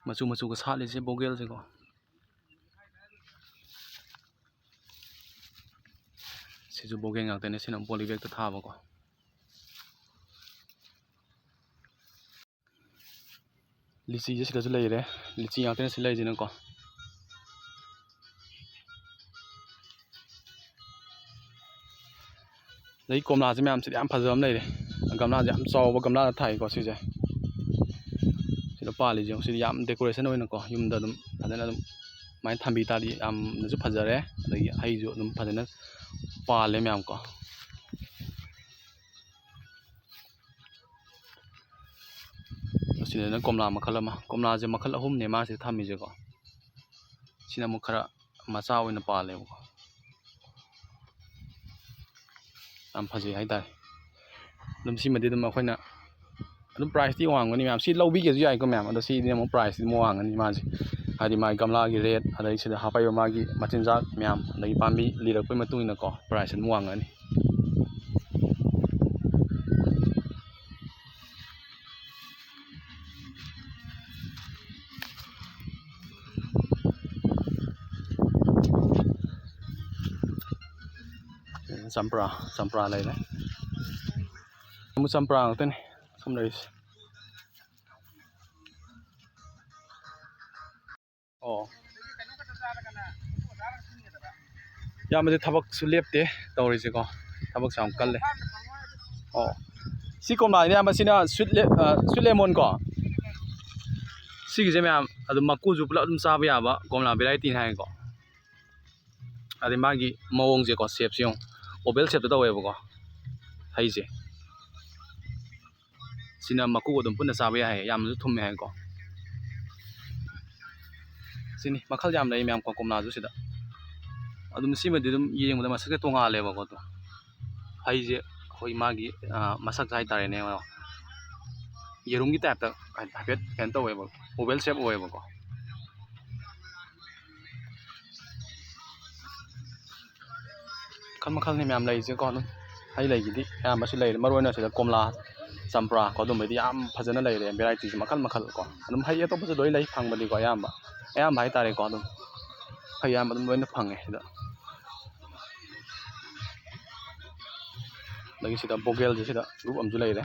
ꯃꯆꯨ ꯃꯆꯨꯒ ꯁꯥꯠꯂꯤꯁꯦ ꯕꯣꯒꯦꯜꯁꯦꯀꯣ꯫ ꯁꯤꯁꯨ ꯕꯣꯒꯦꯟ ꯉꯥꯛꯇꯅꯦ, ꯁꯤꯅ ꯄꯣꯂꯤ ꯕꯦꯛꯇ ꯊꯥꯕꯀꯣ꯫ ꯂꯤꯆꯤꯁꯦ ꯁꯤꯗꯁꯨ ꯂꯩꯔꯦ꯫ ꯂꯤꯆꯤ ꯉꯥꯛꯇꯅꯦ ꯁꯤ ꯂꯩꯔꯤꯁꯤꯅꯀꯣ꯫ ꯑꯗꯩ ꯀꯣꯝꯂꯥꯁꯦ ꯃꯌꯥꯝꯁꯤꯗꯤ ꯌꯥꯝ ꯐꯖꯕ ꯑꯃ ꯂꯩꯔꯦ꯫ ꯒꯝꯂꯥꯁꯦ ꯌꯥꯝ ꯆꯥꯎꯕ ꯒꯝꯂꯥꯗ ꯊꯥꯏꯀꯣ ꯁꯤꯁꯦ꯫ ꯁꯤꯗ ꯄꯥꯜꯂꯤꯁꯦ ꯌꯦꯡꯉꯨ꯫ ꯁꯤꯗꯤ ꯌꯥꯝ decoration ꯑꯣꯏꯅꯀꯣ, ꯌꯨꯝꯗ ꯑꯗꯨꯝ ꯐꯖꯅ ꯑꯗꯨꯝ ꯑꯗꯨꯃꯥꯏꯅ ꯊꯝꯕꯤ ꯇꯥꯔꯗꯤ ꯌꯥꯝꯅꯁꯨ ꯐꯖꯔꯦ꯫ ꯑꯗꯒꯤ ꯍꯩꯁꯨ ꯑꯗꯨꯝ ꯐꯖꯅ ꯄꯥꯜꯂꯦ ꯃꯌꯥꯝ ꯀꯣ꯫ ꯑꯁꯤꯗꯅ ꯀꯣꯝꯂꯥ ꯃꯈꯜ ꯑꯃ꯫ ꯀꯣꯝꯂꯥꯁꯦ ꯃꯈꯜ ꯑꯍꯨꯝꯅꯦ ꯃꯥꯁꯦ ꯊꯝꯃꯤꯁꯦꯀꯣ꯫ ꯁꯤꯅ ꯑꯃꯨꯛ ꯈꯔ ꯃꯆꯥ ꯑꯣꯏꯅ ꯄꯥꯜꯂꯦꯕꯀꯣ꯫ ꯌꯥꯝ ꯐꯖꯩ ꯍꯥꯏꯇꯥꯔꯦ꯫ ꯑꯗꯨꯝ ꯁꯤꯃꯗꯤ ꯑꯗꯨꯝ ꯑꯩꯈꯣꯏꯅ ꯑꯗꯨꯝ priceꯇꯤ ꯋꯥꯡꯒꯅꯤ ꯃꯌꯥꯝ꯫ ꯁꯤ ꯂꯧꯕꯤꯒꯦꯁꯨ ꯌꯥꯏꯀꯣ ꯃꯌꯥꯝ꯫ ꯑꯗꯣ ꯁꯤꯗꯤ ꯑꯃꯨꯛ priceꯇꯤ ꯑꯃꯨꯛ ꯋꯥꯡꯒꯅꯤ ꯃꯥꯁꯦ꯫ ꯍꯥꯏꯗꯤ ꯃꯥꯒꯤ ꯒꯝꯂꯥꯒꯤ rate, ꯑꯗꯒꯤ ꯁꯤꯗ ꯍꯥꯞꯄꯛꯏꯕ ꯃꯥꯒꯤ ꯃꯆꯤꯟꯖꯥꯛ ꯃꯌꯥꯝ, ꯑꯗꯒꯤ ꯄꯥꯝꯕꯤ ꯂꯤꯔꯛꯄꯒꯤ ꯃꯇꯨꯡ ꯏꯟꯅꯀꯣ price ꯑꯗꯨꯝ ꯋꯥꯡꯒꯅꯤ꯫ ꯆꯝꯄ꯭ꯔꯥ, ꯆꯝꯄ꯭ꯔꯥ ꯂꯩꯔꯦ꯫ ꯑꯃꯨꯛ ꯆꯝꯄ꯭ꯔꯥ ꯉꯥꯛꯇꯅꯤ ꯁꯨꯝ ꯂꯩꯔꯤꯁꯦ꯫ ꯑꯣ꯫ ꯏꯌꯥꯝꯕꯁꯦ ꯊꯕꯛꯁꯨ ꯂꯦꯞꯇꯦ ꯇꯧꯔꯤꯁꯦꯀꯣ꯫ ꯊꯕꯛꯁꯨ ꯌꯥꯝ ꯀꯜꯂꯦ꯫ ꯑꯣ꯫ ꯁꯤ ꯀꯣꯝꯂꯥꯁꯤꯅ ꯏꯌꯥꯝꯕ ꯁꯤꯅ sweet le-, ꯑ, sweet lemon ꯀꯣ꯫ ꯁꯤꯒꯤꯁꯦ ꯃꯌꯥꯝ ꯑꯗꯨꯝ ꯃꯀꯨꯁꯨ ꯄꯨꯂꯞ ꯑꯗꯨꯝ ꯆꯥꯕ ꯌꯥꯕ ꯀꯣꯝꯂꯥ varietyꯅꯤ ꯍꯥꯏꯀꯣ꯫ ꯑꯗꯩ ꯃꯥꯒꯤ ꯃꯑꯣꯡꯁꯦꯀꯣ, ꯁꯦꯞꯁꯦ ꯌꯦꯡꯉꯣ, ꯑꯣꯕꯦꯜ ꯁꯦꯞꯇ ꯇꯧꯋꯦꯕꯀꯣ ꯍꯩꯁꯦ꯫ ꯁꯤꯅ ꯃꯀꯨ ꯑꯗꯨꯝ ꯄꯨꯟꯅ ꯆꯥꯕ ꯌꯥꯏ ꯍꯥꯏꯌꯦ, ꯌꯥꯝꯅꯁꯨ ꯊꯨꯝꯃꯦ ꯍꯥꯏꯀꯣ꯫ ꯁꯤꯅꯤ, ꯃꯈꯜ ꯌꯥꯝ ꯂꯩ ꯃꯌꯥꯝ ꯀꯣ, ꯀꯣꯝꯂꯥꯁꯨ ꯁꯤꯗ꯫ ꯑꯗꯨꯝ ꯁꯤꯃꯗꯤ ꯑꯗꯨꯝ ꯌꯦꯡꯕꯗ ꯃꯁꯛꯁꯦ ꯇꯣꯡꯉꯥꯜꯂꯦꯕꯀꯣ꯫ ꯑꯗꯣ ꯍꯩꯁꯦ ꯑꯩꯈꯣꯏ ꯃꯥꯒꯤ, ꯑ, ꯃꯁꯛ ꯍꯥꯏꯇꯥꯔꯦꯅꯦ, ꯌꯦꯔꯨꯝꯒꯤ ꯇꯥꯏꯞꯇ ꯍꯥꯏꯐꯦꯠ ꯀꯩꯅꯣ ꯇꯧꯋꯦꯕ, ꯑꯣꯕꯦꯜ ꯁꯦꯞ ꯑꯣꯏꯌꯦꯕꯀꯣ꯫ ꯃꯈꯜ ꯃꯈꯜꯅꯤ ꯃꯌꯥꯝ ꯂꯩꯔꯤꯁꯦꯀꯣ꯫ ꯑꯗꯨꯝ ꯍꯩ ꯂꯩꯒꯤꯗꯤ ꯑꯌꯥꯝꯕꯁꯨ ꯂꯩꯔꯦ, ꯃꯔꯨ ꯑꯣꯏꯅ ꯁꯤꯗ ꯀꯣꯝꯂꯥ, ꯆꯝꯄ꯭ꯔꯥ ꯀꯣ, ꯑꯗꯨꯝꯕꯩꯗꯤ ꯌꯥꯝ ꯐꯖꯅ ꯂꯩꯔꯦ, ꯚꯦꯔꯥꯏꯇꯤꯁꯦ ꯃꯈꯜ ꯃꯈꯜ ꯀꯣ꯫ ꯑꯗꯨꯝ ꯍꯩ ꯑꯇꯣꯞꯄꯁꯨ ꯂꯣꯏ ꯂꯩ ꯐꯪꯕꯗꯤꯀꯣ, ꯑꯌꯥꯝꯕ, ꯑꯌꯥꯝꯕ ꯍꯥꯏꯇꯥꯔꯦꯀꯣ꯫ ꯑꯗꯨꯝ ꯍꯩ ꯑꯌꯥꯝꯕ ꯑꯗꯨꯝ ꯂꯣꯏꯅ ꯐꯪꯉꯦ ꯁꯤꯗ꯫ ꯑꯗꯒꯤ ꯁꯤꯗ ꯕꯣꯒꯦꯜꯁꯦ ꯁꯤꯗ ꯒ꯭ꯔꯨꯞ ꯑꯃꯁꯨ ꯂꯩꯔꯦ꯫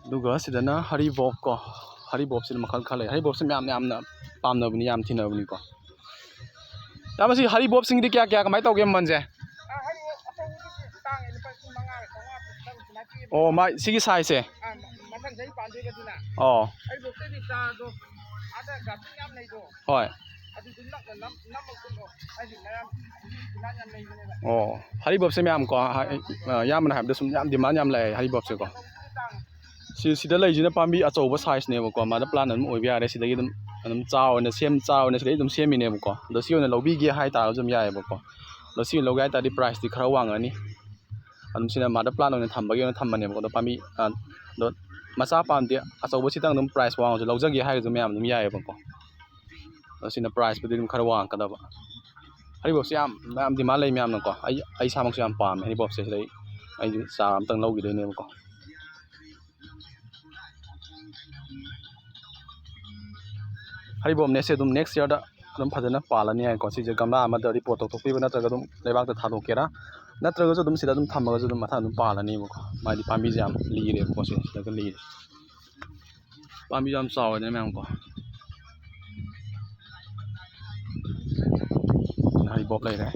ꯑꯗꯨꯒ ꯁꯤꯗꯅ ꯍꯔꯤꯕꯣꯞ ꯀꯣ, ꯍꯔꯤꯕꯣꯞꯁꯤꯅ ꯃꯈꯜ ꯈꯔ ꯂꯩ꯫ ꯍꯔꯤꯕꯣꯞꯁꯤ ꯃꯌꯥꯝ ꯌꯥꯝꯅ ꯄꯥꯝꯅꯕꯅꯤ, ꯌꯥꯝ ꯊꯤꯅꯕꯅꯤꯀꯣ꯫ ꯏꯌꯥꯝꯕ, ꯁꯤ ꯍꯔꯤꯕꯣꯞꯁꯤꯡꯗꯤ ꯀꯌꯥ ꯀꯌꯥ ꯀꯃꯥꯏꯅ ꯇꯧꯒꯦ ꯃꯃꯜꯁꯦ? ꯑꯥ, ꯍꯔꯤꯕꯣꯞ ꯑꯆꯧꯕꯗꯨꯗꯤ ꯇꯥꯡꯉꯦ, ꯂꯨꯄꯥ ꯂꯤꯁꯤꯡ ꯃꯉꯥꯒ ꯆꯥꯝꯃꯉꯥ ꯇꯔꯨꯛ ꯑꯗꯨꯃꯥꯏꯅ ꯄꯤꯌꯦꯕ꯫ ꯑꯣ, ꯃꯥꯏ ꯁꯤꯒꯤ ꯁꯥꯏꯖꯁꯦ? ꯑꯥ, ꯃ-, ꯃꯊꯪ ꯆꯍꯤ ꯄꯥꯟꯗꯣꯏꯕ ꯑꯗꯨꯅ꯫ ꯑꯣ꯫ ꯍꯔꯤꯕꯣꯞꯇꯗꯤ ꯆꯥꯗꯣ ꯑꯥꯗ ꯒꯥꯔꯗꯦꯟ ꯌꯥꯝ ꯂꯩꯗꯣ꯫ ꯍꯣꯏ꯫ ꯑꯗꯨꯗꯨ ꯅꯛꯅ ꯅꯝ-, ꯅꯝꯃ ꯀꯨꯝꯃꯣ꯫ ꯍꯥꯏꯗꯤ ꯃꯌꯥꯝ ꯍꯧꯖꯤꯛ ꯗꯤꯃꯥꯟ ꯌꯥꯝ ꯂꯩꯕꯅꯦꯕ꯫ ꯑꯣ, ꯍꯔꯤꯕꯣꯞꯁꯦ ꯃꯌꯥꯝ ꯀꯣ, ꯍ-, ꯑ, ꯏꯌꯥꯝꯕꯅ ꯍꯥꯏꯕꯗ ꯁꯨꯝ ꯌꯥꯝ ꯗꯤꯃꯥꯟ ꯌꯥꯝ ꯂꯩ ꯍꯔꯤꯕꯣꯞꯁꯦꯀꯣ꯫ ꯑꯆꯧꯕꯗꯨꯗꯤ ꯇꯥꯡꯉꯦ꯫ ꯁꯤ, ꯁꯤꯗ ꯂꯩꯁꯤꯅ ꯄꯥꯝꯕꯤ ꯑꯆꯧꯕ ꯁꯥꯏꯖꯅꯦꯕꯀꯣ, ꯃꯥꯗꯔ ꯄ꯭ꯂꯥꯟ ꯑꯗꯨꯝ ꯑꯣꯏꯕ ꯌꯥꯔꯦ꯫ ꯁꯤꯗꯒꯤ ꯑꯗꯨꯝ, ꯑꯗꯨꯝ ꯆꯥꯔ ꯑꯣꯏꯅ ꯁꯦꯝ, ꯆꯥꯔ ꯑꯣꯏꯅ ꯁꯤꯗꯒꯤ ꯑꯗꯨꯝ ꯁꯦꯝꯃꯤꯅꯦꯕꯀꯣ꯫ ꯑꯗꯣ ꯁꯤ ꯑꯣꯏꯅ ꯂꯧꯕꯤꯒꯦ ꯍꯥꯏꯇꯥꯔꯒꯁꯨ ꯑꯗꯨꯝ ꯌꯥꯏꯑꯕꯀꯣ꯫ ꯑꯗꯣ ꯁꯤ ꯑꯣꯏꯅ ꯂꯧꯒꯦ ꯍꯥꯏꯇꯥꯔꯗꯤ ꯄ꯭ꯔꯥꯏꯁꯇꯤ ꯈꯔ ꯋꯥꯡꯉꯅꯤ꯫ ꯑꯗꯨꯝ ꯁꯤꯅ ꯃꯥꯗꯔ ꯄ꯭ꯂꯥꯟ ꯑꯣꯏꯅ ꯊꯝꯕꯒꯤ ꯑꯣꯏꯅ ꯊꯝꯕꯅꯦꯕꯀꯣ꯫ ꯑꯗꯣ ꯄꯥꯝꯕꯤ, ꯑ, ꯑꯗꯣ ꯃꯆꯥ ꯄꯥꯝꯗꯦ, ꯑꯆꯧꯕꯁꯤꯗꯪ ꯑꯗꯨꯝ ꯄ꯭ꯔꯥꯏꯁ ꯋꯥꯡꯉꯁꯨ ꯂꯧꯖꯒꯦ ꯍꯥꯏꯔꯁꯨ ꯃꯌꯥꯝ ꯑꯗꯨꯝ ꯌꯥꯏꯑꯕꯀꯣ꯫ ꯑꯗꯣ ꯁꯤꯅ ꯄ꯭ꯔꯥꯏꯁꯄꯨꯗꯤ ꯑꯗꯨꯝ ꯈꯔ ꯋꯥꯡꯉꯛꯀꯗꯕ꯫ ꯍꯔꯤꯕꯣꯞꯁꯦ ꯌꯥꯝ, ꯌꯥꯝ ꯗꯤꯃꯥꯟ ꯂꯩ ꯃꯌꯥꯝꯅꯀꯣ꯫ ꯑꯩ, ꯑꯩ ꯏꯁꯥꯃꯛꯁꯨ ꯌꯥꯝ ꯄꯥꯝꯃꯦ ꯍꯔꯤꯕꯣꯞꯁꯦ꯫ ꯁꯤꯗꯩ ꯑꯩꯁꯨ ꯆꯥꯔ ꯑꯝꯇꯪ ꯂꯧꯈꯤꯗꯣꯏꯅꯦꯕꯀꯣ꯫ ꯍꯔꯤꯕꯣꯞꯅꯦꯁꯦ ꯑꯗꯨꯝ next yearꯗ ꯑꯗꯨꯝ ꯐꯖꯅ ꯄꯥꯜꯂꯅꯤ ꯍꯥꯏꯀꯣ꯫ ꯁꯤꯁꯦ ꯒꯝꯂꯥ ꯑꯃꯗ ꯔꯤꯄꯣꯠ ꯇꯧꯊꯣꯛꯄꯤꯕ ꯅꯠꯇ꯭ꯔꯒ ꯑꯗꯨꯝ ꯂꯩꯕꯥꯛꯇ ꯊꯥꯗꯣꯛꯀꯦꯔꯥ, ꯅꯠꯇ꯭ꯔꯒꯁꯨ ꯑꯗꯨꯝ ꯁꯤꯗ ꯑꯗꯨꯝ ꯊꯝꯃꯒꯁꯨ ꯑꯗꯨꯝ ꯃꯊꯪ ꯑꯗꯨꯝ ꯄꯥꯜꯂꯅꯦꯕꯀꯣ꯫ ꯃꯥꯗꯤ ꯄꯥꯝꯕꯤꯁꯦ ꯌꯥꯝ ꯂꯤꯔꯦꯕꯀꯣ꯫ ꯁꯤ ꯁꯤꯗꯒ ꯂꯤꯔꯦ꯫ ꯄꯥꯝꯕꯤꯁꯨ ꯌꯥꯝ ꯆꯥꯎꯋꯦꯗꯅ ꯃꯌꯥꯝꯀꯣ꯫ ꯍꯔꯤꯕꯣꯞ ꯂꯩꯔꯦ꯫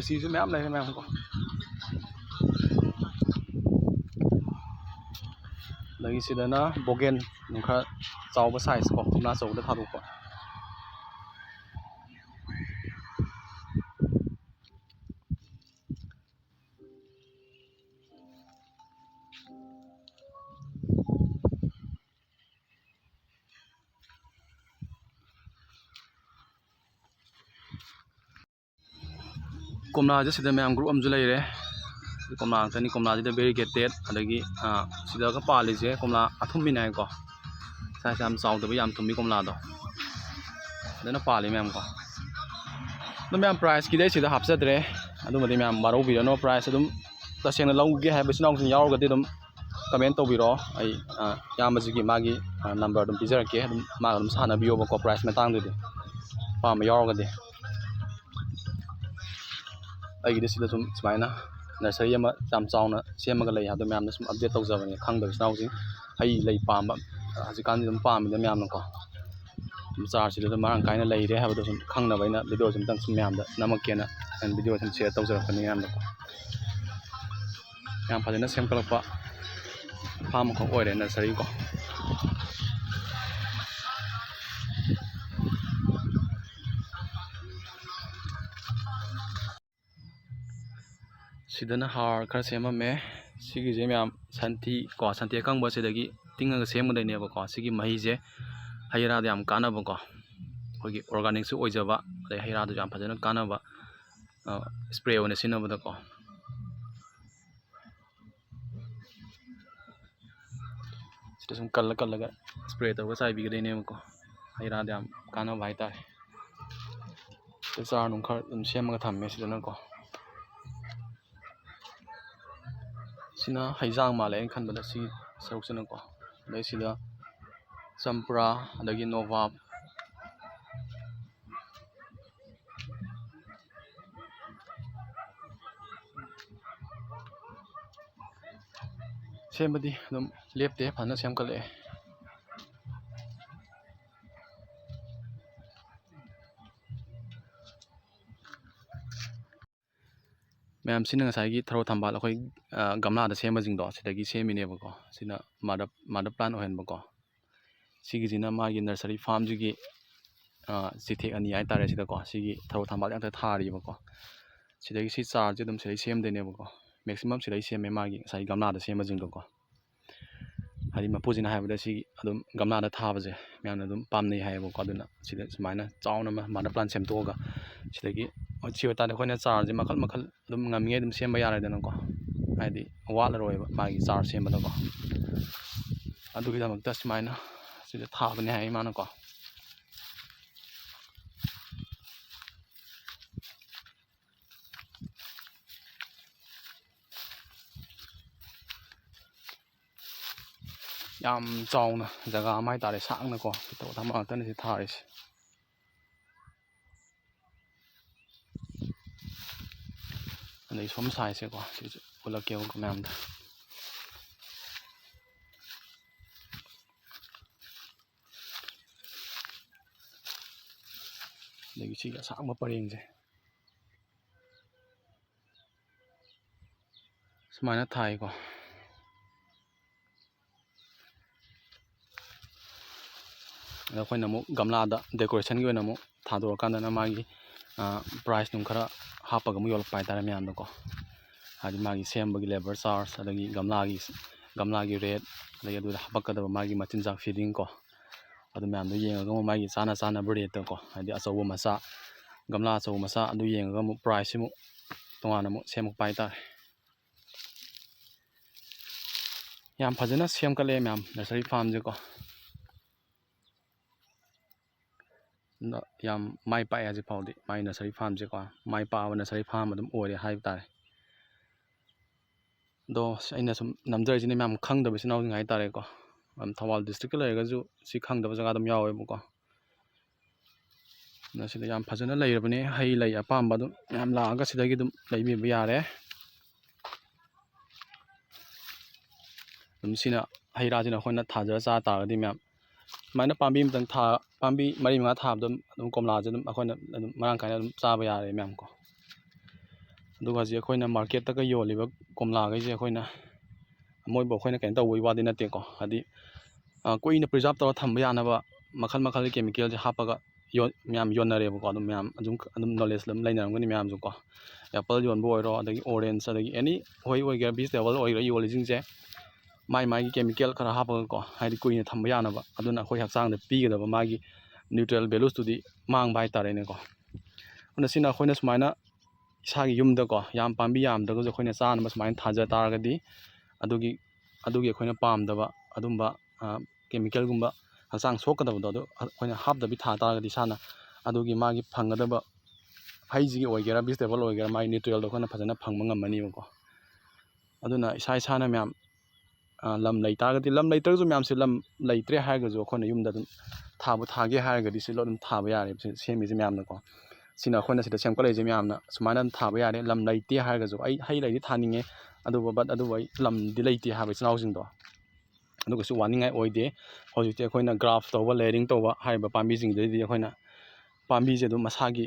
ꯁꯤꯁꯨ ꯃꯌꯥꯝ ꯂꯩꯔꯦ ꯃꯌꯥꯝ ꯀꯣ꯫ ꯑꯗꯒꯤ ꯁꯤꯗꯅ ꯕꯣꯒꯦꯟ ꯑꯗꯨꯝ ꯈꯔ ꯆꯥꯎꯕ size ꯀꯣ, ꯒꯝꯂꯥ ꯑꯆꯧꯕꯗ ꯊꯥꯗꯣꯛꯄ꯫ ꯀꯣꯝꯂꯥꯁꯦ ꯁꯤꯗ ꯃꯌꯥꯝ group ꯑꯃꯁꯨ ꯂꯩꯔꯦ꯫ ꯀꯣꯝꯂꯥ ꯉꯥꯛꯇꯅꯤ꯫ ꯀꯣꯝꯂꯥꯁꯤꯗ variegated, ꯑꯗꯒꯤ, ꯑ, ꯁꯤꯗꯒ ꯄꯥꯜꯂꯤꯁꯦ ꯀꯣꯝꯂꯥ ꯑꯊꯨꯝꯕꯤꯅꯦ ꯍꯥꯏꯀꯣ꯫ Size ꯌꯥꯝ ꯆꯥꯎꯗꯕ, ꯌꯥꯝ ꯊꯨꯝꯕꯤ ꯀꯣꯝꯂꯥꯗꯣ꯫ ꯐꯖꯅ ꯄꯥꯜꯂꯤ ꯃꯌꯥꯝ ꯀꯣ꯫ ꯑꯗꯣ ꯃꯌꯥꯝ priceꯀꯤꯗꯤ ꯑꯩ ꯁꯤꯗ ꯍꯥꯞꯆꯗ꯭ꯔꯦ꯫ ꯑꯗꯨꯃꯗꯤ ꯃꯌꯥꯝ ꯋꯥꯔꯧꯕꯤꯔꯅꯨ꯫ Price ꯑꯗꯨꯝ ꯇꯁꯦꯡꯅ ꯂꯧꯒꯦ ꯍꯥꯏꯕ ꯏꯆꯤꯟ ꯏꯅꯥꯎꯁꯤꯡ ꯌꯥꯎꯔꯒꯗꯤ ꯑꯗꯨꯝ comment ꯇꯧꯕꯤꯔꯛꯑꯣ꯫ ꯑꯩ, ꯑ, ꯏꯌꯥꯝꯕꯁꯤꯒꯤ ꯃꯥꯒꯤ, ꯑ, number ꯑꯗꯨꯝ ꯄꯤꯖꯔꯛꯀꯦ꯫ ꯑꯗꯨꯝ ꯃꯥꯒ ꯑꯗꯨꯝ ꯁꯥꯟꯅꯕꯤꯌꯣꯕꯀꯣ price ꯃꯇꯥꯡꯗꯨꯗꯤ꯫ ꯑꯄꯥꯝꯕ ꯌꯥꯎꯔꯒꯗꯤ꯫ ꯑꯩꯒꯤꯗꯤ ꯁꯤꯗ ꯁꯨꯝ ꯁꯨꯃꯥꯏꯅ nursery ꯑꯃ ꯌꯥꯝ ꯆꯥꯎꯅ ꯁꯦꯝꯃꯒ ꯂꯩ ꯍꯥꯏꯕꯗꯣ ꯃꯌꯥꯝꯗ ꯁꯨꯝ update ꯇꯧꯖꯕꯅꯤ, ꯈꯪꯗꯕ ꯏꯆꯤꯟ ꯏꯅꯥꯎꯁꯤꯡ꯫ ꯍꯩ ꯂꯩ ꯄꯥꯝꯕ, ꯍꯧꯖꯤꯛꯀꯥꯟꯗꯤ ꯑꯗꯨꯝ ꯄꯥꯝꯃꯤꯗ ꯃꯌꯥꯝꯅꯀꯣ꯫ ꯆꯥꯔꯁꯤꯗ ꯑꯗꯨꯝ ꯃꯔꯥꯡ ꯀꯥꯏꯅ ꯂꯩꯔꯦ ꯍꯥꯏꯕꯗꯣ ꯁꯨꯝ ꯈꯪꯅꯕ ꯑꯩꯅ videoꯁꯤ ꯑꯝꯇꯪ ꯁꯨꯝ ꯃꯌꯥꯝꯗ ꯅꯝꯃꯛꯀꯦꯅ ꯑꯩꯅ video ꯁꯨꯝ share ꯇꯧꯖꯔꯛꯄꯅꯤ ꯃꯌꯥꯝꯗꯀꯣ꯫ ꯌꯥꯝ ꯐꯖꯅ ꯁꯦꯝꯒꯠꯂꯛꯄ farm ꯑꯃꯈꯛ ꯑꯣꯏꯔꯦ, nursery ꯀꯣ꯫ ꯁꯤꯗꯅ ꯍꯥꯔ ꯈꯔ ꯁꯦꯝꯃꯝꯃꯦ꯫ ꯁꯤꯒꯤꯁꯦ ꯃꯌꯥꯝ ꯁꯟꯊꯤ ꯀꯣ, ꯁꯟꯊꯤ ꯑꯀꯪꯕ ꯁꯤꯗꯒꯤ ꯇꯤꯡꯉꯒ ꯁꯦꯝꯒꯗꯣꯏꯅꯦꯕꯀꯣ꯫ ꯁꯤꯒꯤ ꯃꯍꯤꯁꯦ ꯍꯩ ꯔꯥꯗ ꯌꯥꯝ ꯀꯥꯟꯅꯕꯀꯣ, ꯑꯩꯈꯣꯏꯒꯤ organicꯁꯨ ꯑꯣꯏꯖꯕ, ꯑꯗꯩ ꯍꯩ ꯔꯥꯗꯁꯨ ꯌꯥꯝ ꯐꯖꯅ ꯀꯥꯟꯅꯕ, ꯑ, spray ꯑꯣꯏꯅ ꯁꯤꯖꯤꯟꯅꯕꯗꯀꯣ꯫ ꯁꯤꯗ ꯁꯨꯝ ꯀꯜꯂ ꯀꯜꯂꯒ spray ꯇꯧꯔꯒ ꯆꯥꯏꯕꯤꯒꯗꯣꯏꯅꯦꯕꯀꯣ꯫ ꯍꯩ ꯔꯥꯗ ꯌꯥꯝ ꯀꯥꯟꯅꯕ ꯍꯥꯏꯇꯥꯔꯦ꯫ ꯁꯤꯗ ꯆꯥꯔ ꯅꯨꯡ ꯈꯔ ꯑꯗꯨꯝ ꯁꯦꯝꯃꯒ ꯊꯝꯃꯦ ꯁꯤꯗꯅꯀꯣ꯫ ꯁꯤꯅ ꯍꯩꯖꯥꯡ ꯃꯥꯜꯂꯦ ꯑꯩꯅ ꯈꯟꯕꯗ, ꯁꯤ ꯁꯔꯨꯛꯁꯤꯅꯀꯣ꯫ ꯑꯗꯩ ꯁꯤꯗ ꯆꯝꯄ꯭ꯔꯥ, ꯑꯗꯒꯤ ꯅꯣꯕꯥꯞ, ꯁꯦꯝꯕꯗꯤ ꯑꯗꯨꯝ ꯂꯦꯞꯇꯦ, ꯐꯖꯅ ꯁꯦꯝꯒꯠꯂꯛꯑꯦ꯫ ꯃꯌꯥꯝ, ꯁꯤꯅ ꯉꯁꯥꯏꯒꯤ ꯊꯔꯣ ꯊꯝꯕꯥꯜ ꯑꯩꯈꯣꯏ, ꯑ, ꯒꯝꯂꯥꯗ ꯁꯦꯝꯕꯁꯤꯡꯗꯣ, ꯁꯤꯗꯒꯤ ꯁꯦꯝꯃꯤꯅꯦꯕꯀꯣ꯫ ꯁꯤꯅ mother, mother plant ꯑꯣꯏꯍꯟꯕꯀꯣ꯫ ꯁꯤꯒꯤꯁꯤꯅ ꯃꯥꯒꯤ nursery farmꯁꯤꯒꯤ, ꯑ, ꯆꯤꯊꯦꯛ ꯑꯅꯤ ꯍꯥꯏꯇꯥꯔꯦ꯫ ꯁꯤꯗꯀꯣ, ꯁꯤꯒꯤ ꯊꯔꯣ ꯊꯝꯕꯥꯜ ꯉꯥꯛꯇ ꯊꯥꯔꯤꯕꯀꯣ꯫ ꯁꯤꯗꯒꯤ ꯁꯤ ꯆꯥꯔꯁꯦ ꯑꯗꯨꯝ ꯁꯤꯗꯩ ꯁꯦꯝꯗꯣꯏꯅꯦꯕꯀꯣ꯫ Maximum ꯁꯤꯗꯩ ꯁꯦꯝꯃꯦ, ꯃꯥꯒꯤ ꯉꯁꯥꯏ ꯒꯝꯂꯥꯗ ꯁꯦꯝꯕꯁꯤꯡꯗꯣꯀꯣ꯫ ꯍꯥꯏꯗꯤ ꯃꯄꯨꯁꯤꯅ ꯍꯥꯏꯕꯗ ꯁꯤ ꯑꯗꯨꯝ ꯒꯝꯂꯥꯗ ꯊꯥꯕꯁꯦ ꯃꯌꯥꯝꯅ ꯑꯗꯨꯝ ꯄꯥꯝꯅꯩ ꯍꯥꯏꯌꯦꯕꯀꯣ꯫ ꯑꯗꯨꯅ ꯁꯤꯗ ꯁꯨꯃꯥꯏꯅ ꯆꯥꯎꯅ ꯑꯃ mother plant ꯁꯦꯝꯗꯣꯛꯑꯒ ꯁꯤꯗꯒꯤ, ꯁꯤ ꯑꯣꯏꯇꯥꯔꯗꯤ ꯑꯩꯈꯣꯏꯅ ꯆꯥꯔꯁꯦ ꯃꯈꯜ ꯃꯈꯜ ꯑꯗꯨꯝ ꯉꯝꯃꯤꯉꯩ ꯑꯗꯨꯝ ꯁꯦꯝꯕ ꯌꯥꯔꯦꯗꯅꯀꯣ꯫ ꯍꯥꯏꯗꯤ ꯋꯥꯠꯂꯔꯣꯏꯕ ꯃꯥꯒꯤ ꯆꯥꯔ ꯁꯦꯝꯕꯗꯀꯣ꯫ ꯑꯗꯨꯒꯤꯗꯃꯛꯇ ꯁꯨꯃꯥꯏꯅ ꯁꯤꯗ ꯊꯥꯕꯅꯦ ꯍꯥꯏ ꯏꯃꯥꯅꯀꯣ꯫ ꯌꯥꯝ ꯆꯥꯎꯅ ꯖꯒꯥ ꯑꯃ ꯍꯥꯏꯇꯥꯔꯦ, ꯁꯥꯡꯅꯀꯣ, ꯊꯔꯣ ꯊꯝꯕꯥꯜ ꯉꯥꯛꯇꯅꯤ ꯁꯤ ꯊꯥꯔꯤꯁꯦ꯫ ꯑꯗꯩ ꯁꯣꯝ ꯁꯥꯏꯠꯁꯦꯀꯣ, ꯁꯤꯁꯨ ꯎꯠꯂꯛꯀꯦꯕꯀꯣ ꯃꯌꯥꯝꯗ꯫ ꯑꯗꯒꯤ ꯁꯤꯒꯤ ꯑꯁꯥꯡꯕ ꯄꯔꯦꯡꯁꯦ ꯁꯨꯃꯥꯏꯅ ꯊꯥꯏꯀꯣ꯫ ꯑꯗ ꯑꯩꯈꯣꯏꯅ ꯑꯃꯨꯛ ꯒꯝꯂꯥꯗ decorationꯒꯤ ꯑꯣꯏꯅ ꯑꯃꯨꯛ ꯊꯥꯗꯣꯔꯀꯥꯟꯗꯅ ꯃꯥꯒꯤ, ꯑ, price ꯅꯨꯡ ꯈꯔ ꯍꯥꯞꯄꯒ ꯑꯃꯨꯛ ꯌꯣꯜꯂꯛꯄ ꯍꯥꯏꯇꯥꯔꯦ ꯃꯌꯥꯝꯗꯀꯣ꯫ ꯍꯥꯏꯗꯤ ꯃꯥꯒꯤ ꯁꯦꯝꯕꯒꯤ labour charge, ꯑꯗꯒꯤ ꯒꯝꯂꯥꯒꯤ, ꯒꯝꯂꯥꯒꯤ rate, ꯑꯗꯒꯤ ꯑꯗꯨꯗ ꯍꯥꯄꯛꯀꯗꯕ ꯃꯥꯒꯤ ꯃꯆꯤꯟꯖꯥꯛ feeding ꯀꯣ, ꯑꯗꯨ ꯃꯌꯥꯝꯗꯣ ꯌꯦꯡꯉꯒ ꯑꯃꯨꯛ ꯃꯥꯒꯤ ꯆꯥꯅ ꯆꯥꯅꯕ rateꯇꯀꯣ, ꯍꯥꯏꯗꯤ ꯑꯆꯧꯕ ꯃꯆꯥ, ꯒꯝꯂꯥ ꯑꯆꯧꯕ ꯃꯆꯥ ꯑꯗꯨ ꯌꯦꯡꯉꯒ ꯑꯃꯨꯛ priceꯁꯤ ꯑꯃꯨꯛ ꯇꯣꯉꯥꯟꯅ ꯑꯃꯨꯛ ꯁꯦꯝꯃꯛꯄ ꯍꯥꯏꯇꯥꯔꯦ꯫ ꯌꯥꯝ ꯐꯖꯅ ꯁꯦꯝꯒꯠꯂꯦ ꯃꯌꯥꯝ, nursery farmꯁꯦꯀꯣ꯫ ꯑꯗꯣ ꯌꯥꯝ ꯃꯥꯏ ꯄꯥꯛꯑꯦ ꯍꯧꯖꯤꯛ ꯐꯥꯎꯗꯤ ꯃꯥꯏ nursery farmꯁꯦꯀꯣ, ꯃꯥꯏ ꯄꯥꯛꯑꯕ nursery farm ꯑꯗꯨꯝ ꯑꯣꯏꯔꯦ ꯍꯥꯏꯕ ꯇꯥꯔꯦ꯫ ꯑꯗꯣ ꯑꯩꯅ ꯁꯨꯝ ꯅꯝꯖꯔꯤꯁꯤꯅ ꯃꯌꯥꯝ ꯈꯪꯗꯕ ꯏꯆꯤꯟ ꯏꯅꯥꯎꯁꯤꯡ ꯍꯥꯏꯇꯥꯔꯦꯀꯣ, ꯑꯗꯨꯝ ꯊꯧꯕꯥꯜ districtꯀ ꯂꯩꯔꯒꯁꯨ ꯁꯤ ꯈꯪꯗꯕ ꯖꯒꯥ ꯑꯗꯨꯝ ꯌꯥꯎꯋꯦꯕꯀꯣ꯫ ꯑꯗꯨꯅ ꯁꯤꯗ ꯌꯥꯝ ꯐꯖꯅ ꯂꯩꯔꯕꯅꯦ, ꯍꯩ ꯂꯩ ꯑꯄꯥꯝꯕ ꯑꯗꯨꯝ ꯃꯌꯥꯝ ꯂꯥꯛꯑꯒ ꯁꯤꯗꯒꯤ ꯑꯗꯨꯝ ꯂꯩꯕꯤꯕ ꯌꯥꯔꯦ꯫ ꯑꯗꯨꯝ ꯁꯤꯅ ꯍꯩ ꯔꯥꯁꯤꯅ ꯑꯩꯈꯣꯏꯅ ꯊꯥꯖꯔ ꯆꯥ ꯇꯥꯔꯒꯗꯤ ꯃꯌꯥꯝ, ꯁꯨꯃꯥꯏꯅ ꯄꯥꯝꯕꯤ ꯑꯃꯇꯪ ꯊꯥ, ꯄꯥꯝꯕꯤ ꯃꯔꯤ ꯃꯉꯥ ꯊꯥꯕꯗ ꯑꯗꯨꯝ ꯀꯣꯝꯂꯥꯁꯦ ꯑꯗꯨꯝ ꯑꯩꯈꯣꯏꯅ ꯑꯗꯨꯝ ꯃꯔꯥꯡ ꯀꯥꯏꯅ ꯑꯗꯨꯝ ꯆꯥꯕ ꯌꯥꯔꯦ ꯃꯌꯥꯝ ꯀꯣ꯫ ꯑꯗꯨꯒ ꯍꯧꯖꯤꯛ ꯑꯩꯈꯣꯏꯅ ꯃꯥꯔꯀꯦꯠꯇꯒ ꯌꯣꯜꯂꯤꯕ ꯀꯣꯝꯂꯥꯈꯩꯁꯦ ꯑꯩꯈꯣꯏꯅ, ꯃꯣꯏꯕꯨ ꯑꯩꯈꯣꯏꯅ ꯀꯩꯅꯣ ꯇꯧꯕꯒꯤ ꯋꯥꯗꯤ ꯅꯠꯇꯦꯀꯣ, ꯍꯥꯏꯗꯤ, ꯑ, ꯀꯨꯏꯅ ꯄ꯭ꯔꯤꯖꯥꯕ ꯇꯧꯔ ꯊꯝꯕ ꯌꯥꯅꯕ ꯃꯈꯜ ꯃꯈꯜꯒꯤ ꯀꯦꯃꯤꯀꯦꯜꯁꯦ ꯍꯥꯞꯄꯒ ꯌꯣꯟ-, ꯃꯌꯥꯝ ꯌꯣꯟꯅꯔꯦꯕꯀꯣ꯫ ꯑꯗꯨꯝ ꯃꯌꯥꯝ ꯑꯗꯨꯝ, ꯑꯗꯨꯝ ꯅꯣꯂꯦꯖ ꯑꯗꯨꯝ ꯂꯩꯅꯔꯝꯒꯅꯤ ꯃꯌꯥꯝꯁꯨꯀꯣ꯫ ꯑꯦꯄꯜ ꯌꯣꯟꯕ ꯑꯣꯏꯔꯣ, ꯑꯗꯒꯤ ꯑꯣꯔꯦꯟꯖ, ꯑꯗꯒꯤ ꯑꯦꯅꯤ ꯎꯍꯩ ꯑꯣꯏꯒꯦꯔꯥ, ꯚꯤꯖꯤꯇꯦꯕꯜ ꯑꯣꯏꯒꯦꯔꯥ, ꯌꯣꯜꯂꯤꯁꯤꯡꯁꯦ ꯃꯥꯏ ꯃꯥꯏꯒꯤ ꯀꯦꯃꯤꯀꯦꯜ ꯈꯔ ꯍꯥꯞꯄꯒꯀꯣ, ꯍꯥꯏꯗꯤ ꯀꯨꯏꯅ ꯊꯝꯕ ꯌꯥꯅꯕ, ꯑꯗꯨꯅ ꯑꯩꯈꯣꯏ ꯍꯛꯆꯥꯡꯗ ꯄꯤꯒꯗꯕ ꯃꯥꯒꯤ ꯅ꯭ꯌꯨꯇ꯭ꯔꯦꯜ ꯚꯦꯂꯨꯁꯇꯨꯗꯤ ꯃꯥꯡꯕ ꯍꯥꯏꯇꯥꯔꯦꯅꯦꯀꯣ꯫ ꯑꯗꯨꯅ ꯁꯤꯅ ꯑꯩꯈꯣꯏꯅ ꯁꯨꯃꯥꯏꯅ ꯏꯁꯥꯒꯤ ꯌꯨꯝꯗꯀꯣ, ꯌꯥꯝ ꯄꯥꯝꯕꯤ ꯌꯥꯝꯗ꯭ꯔꯒꯁꯨ ꯑꯩꯈꯣꯏꯅ ꯆꯥꯅꯕ ꯁꯨꯃꯥꯏꯅ ꯊꯥꯖ ꯇꯥꯔꯒꯗꯤ, ꯑꯗꯨꯒꯤ, ꯑꯗꯨꯒꯤ ꯑꯩꯈꯣꯏꯅ ꯄꯥꯝꯗꯕ ꯑꯗꯨꯝꯕ, ꯑ, ꯀꯦꯃꯤꯀꯦꯜꯒꯨꯝꯕ ꯍꯛꯆꯥꯡ ꯁꯣꯛꯀꯗꯕꯗꯣ ꯑꯗꯨ ꯑꯩꯈꯣꯏꯅ ꯍꯥꯞꯇꯕꯤ ꯊꯥ ꯇꯥꯔꯒꯗꯤ ꯏꯁꯥꯅ ꯑꯗꯨꯒꯤ ꯃꯥꯒꯤ ꯐꯪꯒꯗꯕ ꯍꯩꯁꯤꯒꯤ ꯑꯣꯏꯒꯦꯔꯥ, ꯚꯤꯖꯤꯇꯦꯕꯜ ꯑꯣꯏꯒꯦꯔꯥ, ꯃꯥꯒꯤ ꯅ꯭ꯌꯨꯇ꯭ꯔꯦꯜꯗꯣ ꯑꯩꯈꯣꯏꯅ ꯐꯖꯅ ꯐꯪꯕ ꯉꯝꯃꯅꯤꯕꯀꯣ꯫ ꯑꯗꯨꯅ ꯏꯁꯥ ꯏꯁꯥꯅ ꯃꯌꯥꯝ, ꯑ, ꯂꯝ ꯂꯩ ꯇꯥꯔꯒꯗꯤ, ꯂꯝ ꯂꯩꯇ꯭ꯔꯒꯁꯨ ꯃꯌꯥꯝꯁꯦ ꯂꯝ ꯂꯩꯇ꯭ꯔꯦ ꯍꯥꯏꯔꯒꯁꯨ ꯑꯩꯈꯣꯏꯅ ꯌꯨꯝꯗ ꯑꯗꯨꯝ ꯊꯥꯕꯨ ꯊꯥꯒꯦ ꯍꯥꯏꯔꯒꯗꯤ ꯁꯤꯗ ꯑꯗꯨꯝ ꯊꯥꯕ ꯌꯥꯔꯦꯕ, ꯁꯤ ꯁꯦꯝꯃꯤꯁꯦ ꯃꯌꯥꯝꯅꯀꯣ꯫ ꯁꯤꯅ ꯑꯩꯈꯣꯏꯅ ꯁꯤꯗ ꯁꯦꯝꯒꯠꯂꯛꯏꯁꯦ ꯃꯌꯥꯝꯅ ꯁꯨꯃꯥꯏꯅ ꯑꯗꯨꯝ ꯊꯥꯕ ꯌꯥꯔꯦ꯫ ꯂꯝ ꯂꯩꯇꯦ ꯍꯥꯏꯔꯒꯁꯨ, ꯑꯩ ꯍꯩ ꯂꯩꯗꯤ ꯊꯥꯅꯤꯡꯉꯦ, ꯑꯗꯨꯕꯨ, but ꯑꯗꯨꯕꯨ ꯑꯩ ꯂꯝꯗꯤ ꯂꯩꯇꯦ ꯍꯥꯏꯕ ꯏꯆꯤꯜ ꯏꯅꯥꯎꯁꯤꯡꯗꯣ, ꯑꯗꯨ ꯀꯩꯁꯨ ꯋꯥꯅꯤꯡꯉꯥꯏ ꯑꯣꯏꯗꯦ꯫ ꯍꯧꯖꯤꯛꯇꯤ ꯑꯩꯈꯣꯏꯅ ꯒ꯭ꯔꯥꯐ ꯇꯧꯕ, ꯂꯦꯌꯔꯤꯡ ꯇꯧꯕ ꯍꯥꯏꯔꯤꯕ ꯄꯥꯝꯕꯤꯁꯤꯡꯗꯨꯗꯩꯗꯤ ꯑꯩꯈꯣꯏꯅ ꯄꯥꯝꯕꯤꯁꯦ ꯑꯗꯨꯝ ꯃꯁꯥꯒꯤ,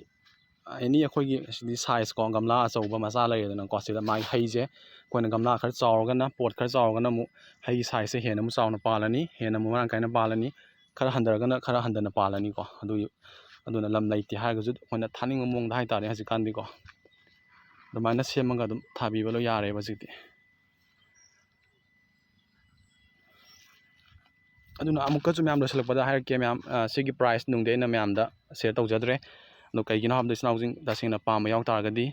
ꯑꯦꯅꯤ ꯑꯩꯈꯣꯏꯒꯤ ꯁꯤꯗꯤ ꯁꯥꯏꯖꯀꯣ, ꯒꯝꯂꯥ ꯑꯆꯧꯕ ꯃꯆꯥ ꯂꯩꯔꯦꯗꯅꯀꯣ, ꯁꯤꯗ ꯃꯥꯒꯤ ꯍꯩꯁꯦ ꯑꯩꯈꯣꯏꯅ ꯒꯝꯂꯥ ꯈꯔ ꯆꯥꯎꯔꯒꯅ, ꯄꯣꯠ ꯈꯔ ꯆꯥꯎꯔꯒꯅ ꯑꯃꯨꯛ ꯍꯩꯒꯤ ꯁꯥꯏꯖꯁꯦ ꯍꯦꯟꯅ ꯑꯃꯨꯛ ꯆꯥꯎꯅ ꯄꯥꯜꯂꯅꯤ, ꯍꯦꯟꯅ ꯑꯃꯨꯛ ꯃꯔꯥꯡ ꯀꯥꯏꯅ ꯄꯥꯜꯂꯅꯤ, ꯈꯔ ꯍꯟꯊꯔꯒꯅ ꯈꯔ ꯍꯟꯊꯅ ꯄꯥꯜꯂꯅꯤꯀꯣ꯫ ꯑꯗꯨꯒꯤ, ꯑꯗꯨꯅ ꯂꯝ ꯂꯩꯇꯦ ꯍꯥꯏꯔꯒꯁꯨ ꯑꯩꯈꯣꯏꯅ ꯊꯥꯅꯤꯡꯕ ꯃꯑꯣꯡꯗ ꯍꯥꯏꯇꯥꯔꯦ ꯍꯧꯖꯤꯛꯀꯥꯟꯗꯤꯀꯣ꯫ ꯑꯗꯨꯃꯥꯏꯅ ꯁꯦꯝꯃꯒ ꯑꯗꯨꯝ ꯊꯥꯕꯤꯕ ꯂꯣꯏ ꯌꯥꯔꯦꯕ ꯍꯧꯖꯤꯛꯇꯤ꯫ ꯑꯗꯨꯅ ꯑꯃꯨꯛꯀꯁꯨ ꯃꯌꯥꯝ ꯂꯣꯏꯁꯤꯜꯂꯛꯄꯗ ꯍꯥꯏꯔꯛꯀꯦ ꯃꯌꯥꯝ, ꯑ, ꯁꯤꯒꯤ ꯄ꯭ꯔꯥꯏꯁ ꯅꯨꯡꯗꯤ ꯑꯩꯅ ꯃꯌꯥꯝꯗ ꯁꯤꯌꯔ ꯇꯧꯖꯗ꯭ꯔꯦ꯫ ꯑꯗꯣ ꯀꯩꯒꯤꯅꯣ ꯍꯥꯏꯕꯗ ꯏꯆꯤꯜ ꯏꯅꯥꯎꯁꯤꯡ ꯇꯁꯦꯡꯅ ꯄꯥꯝꯕ ꯌꯥꯎ ꯇꯥꯔꯒꯗꯤ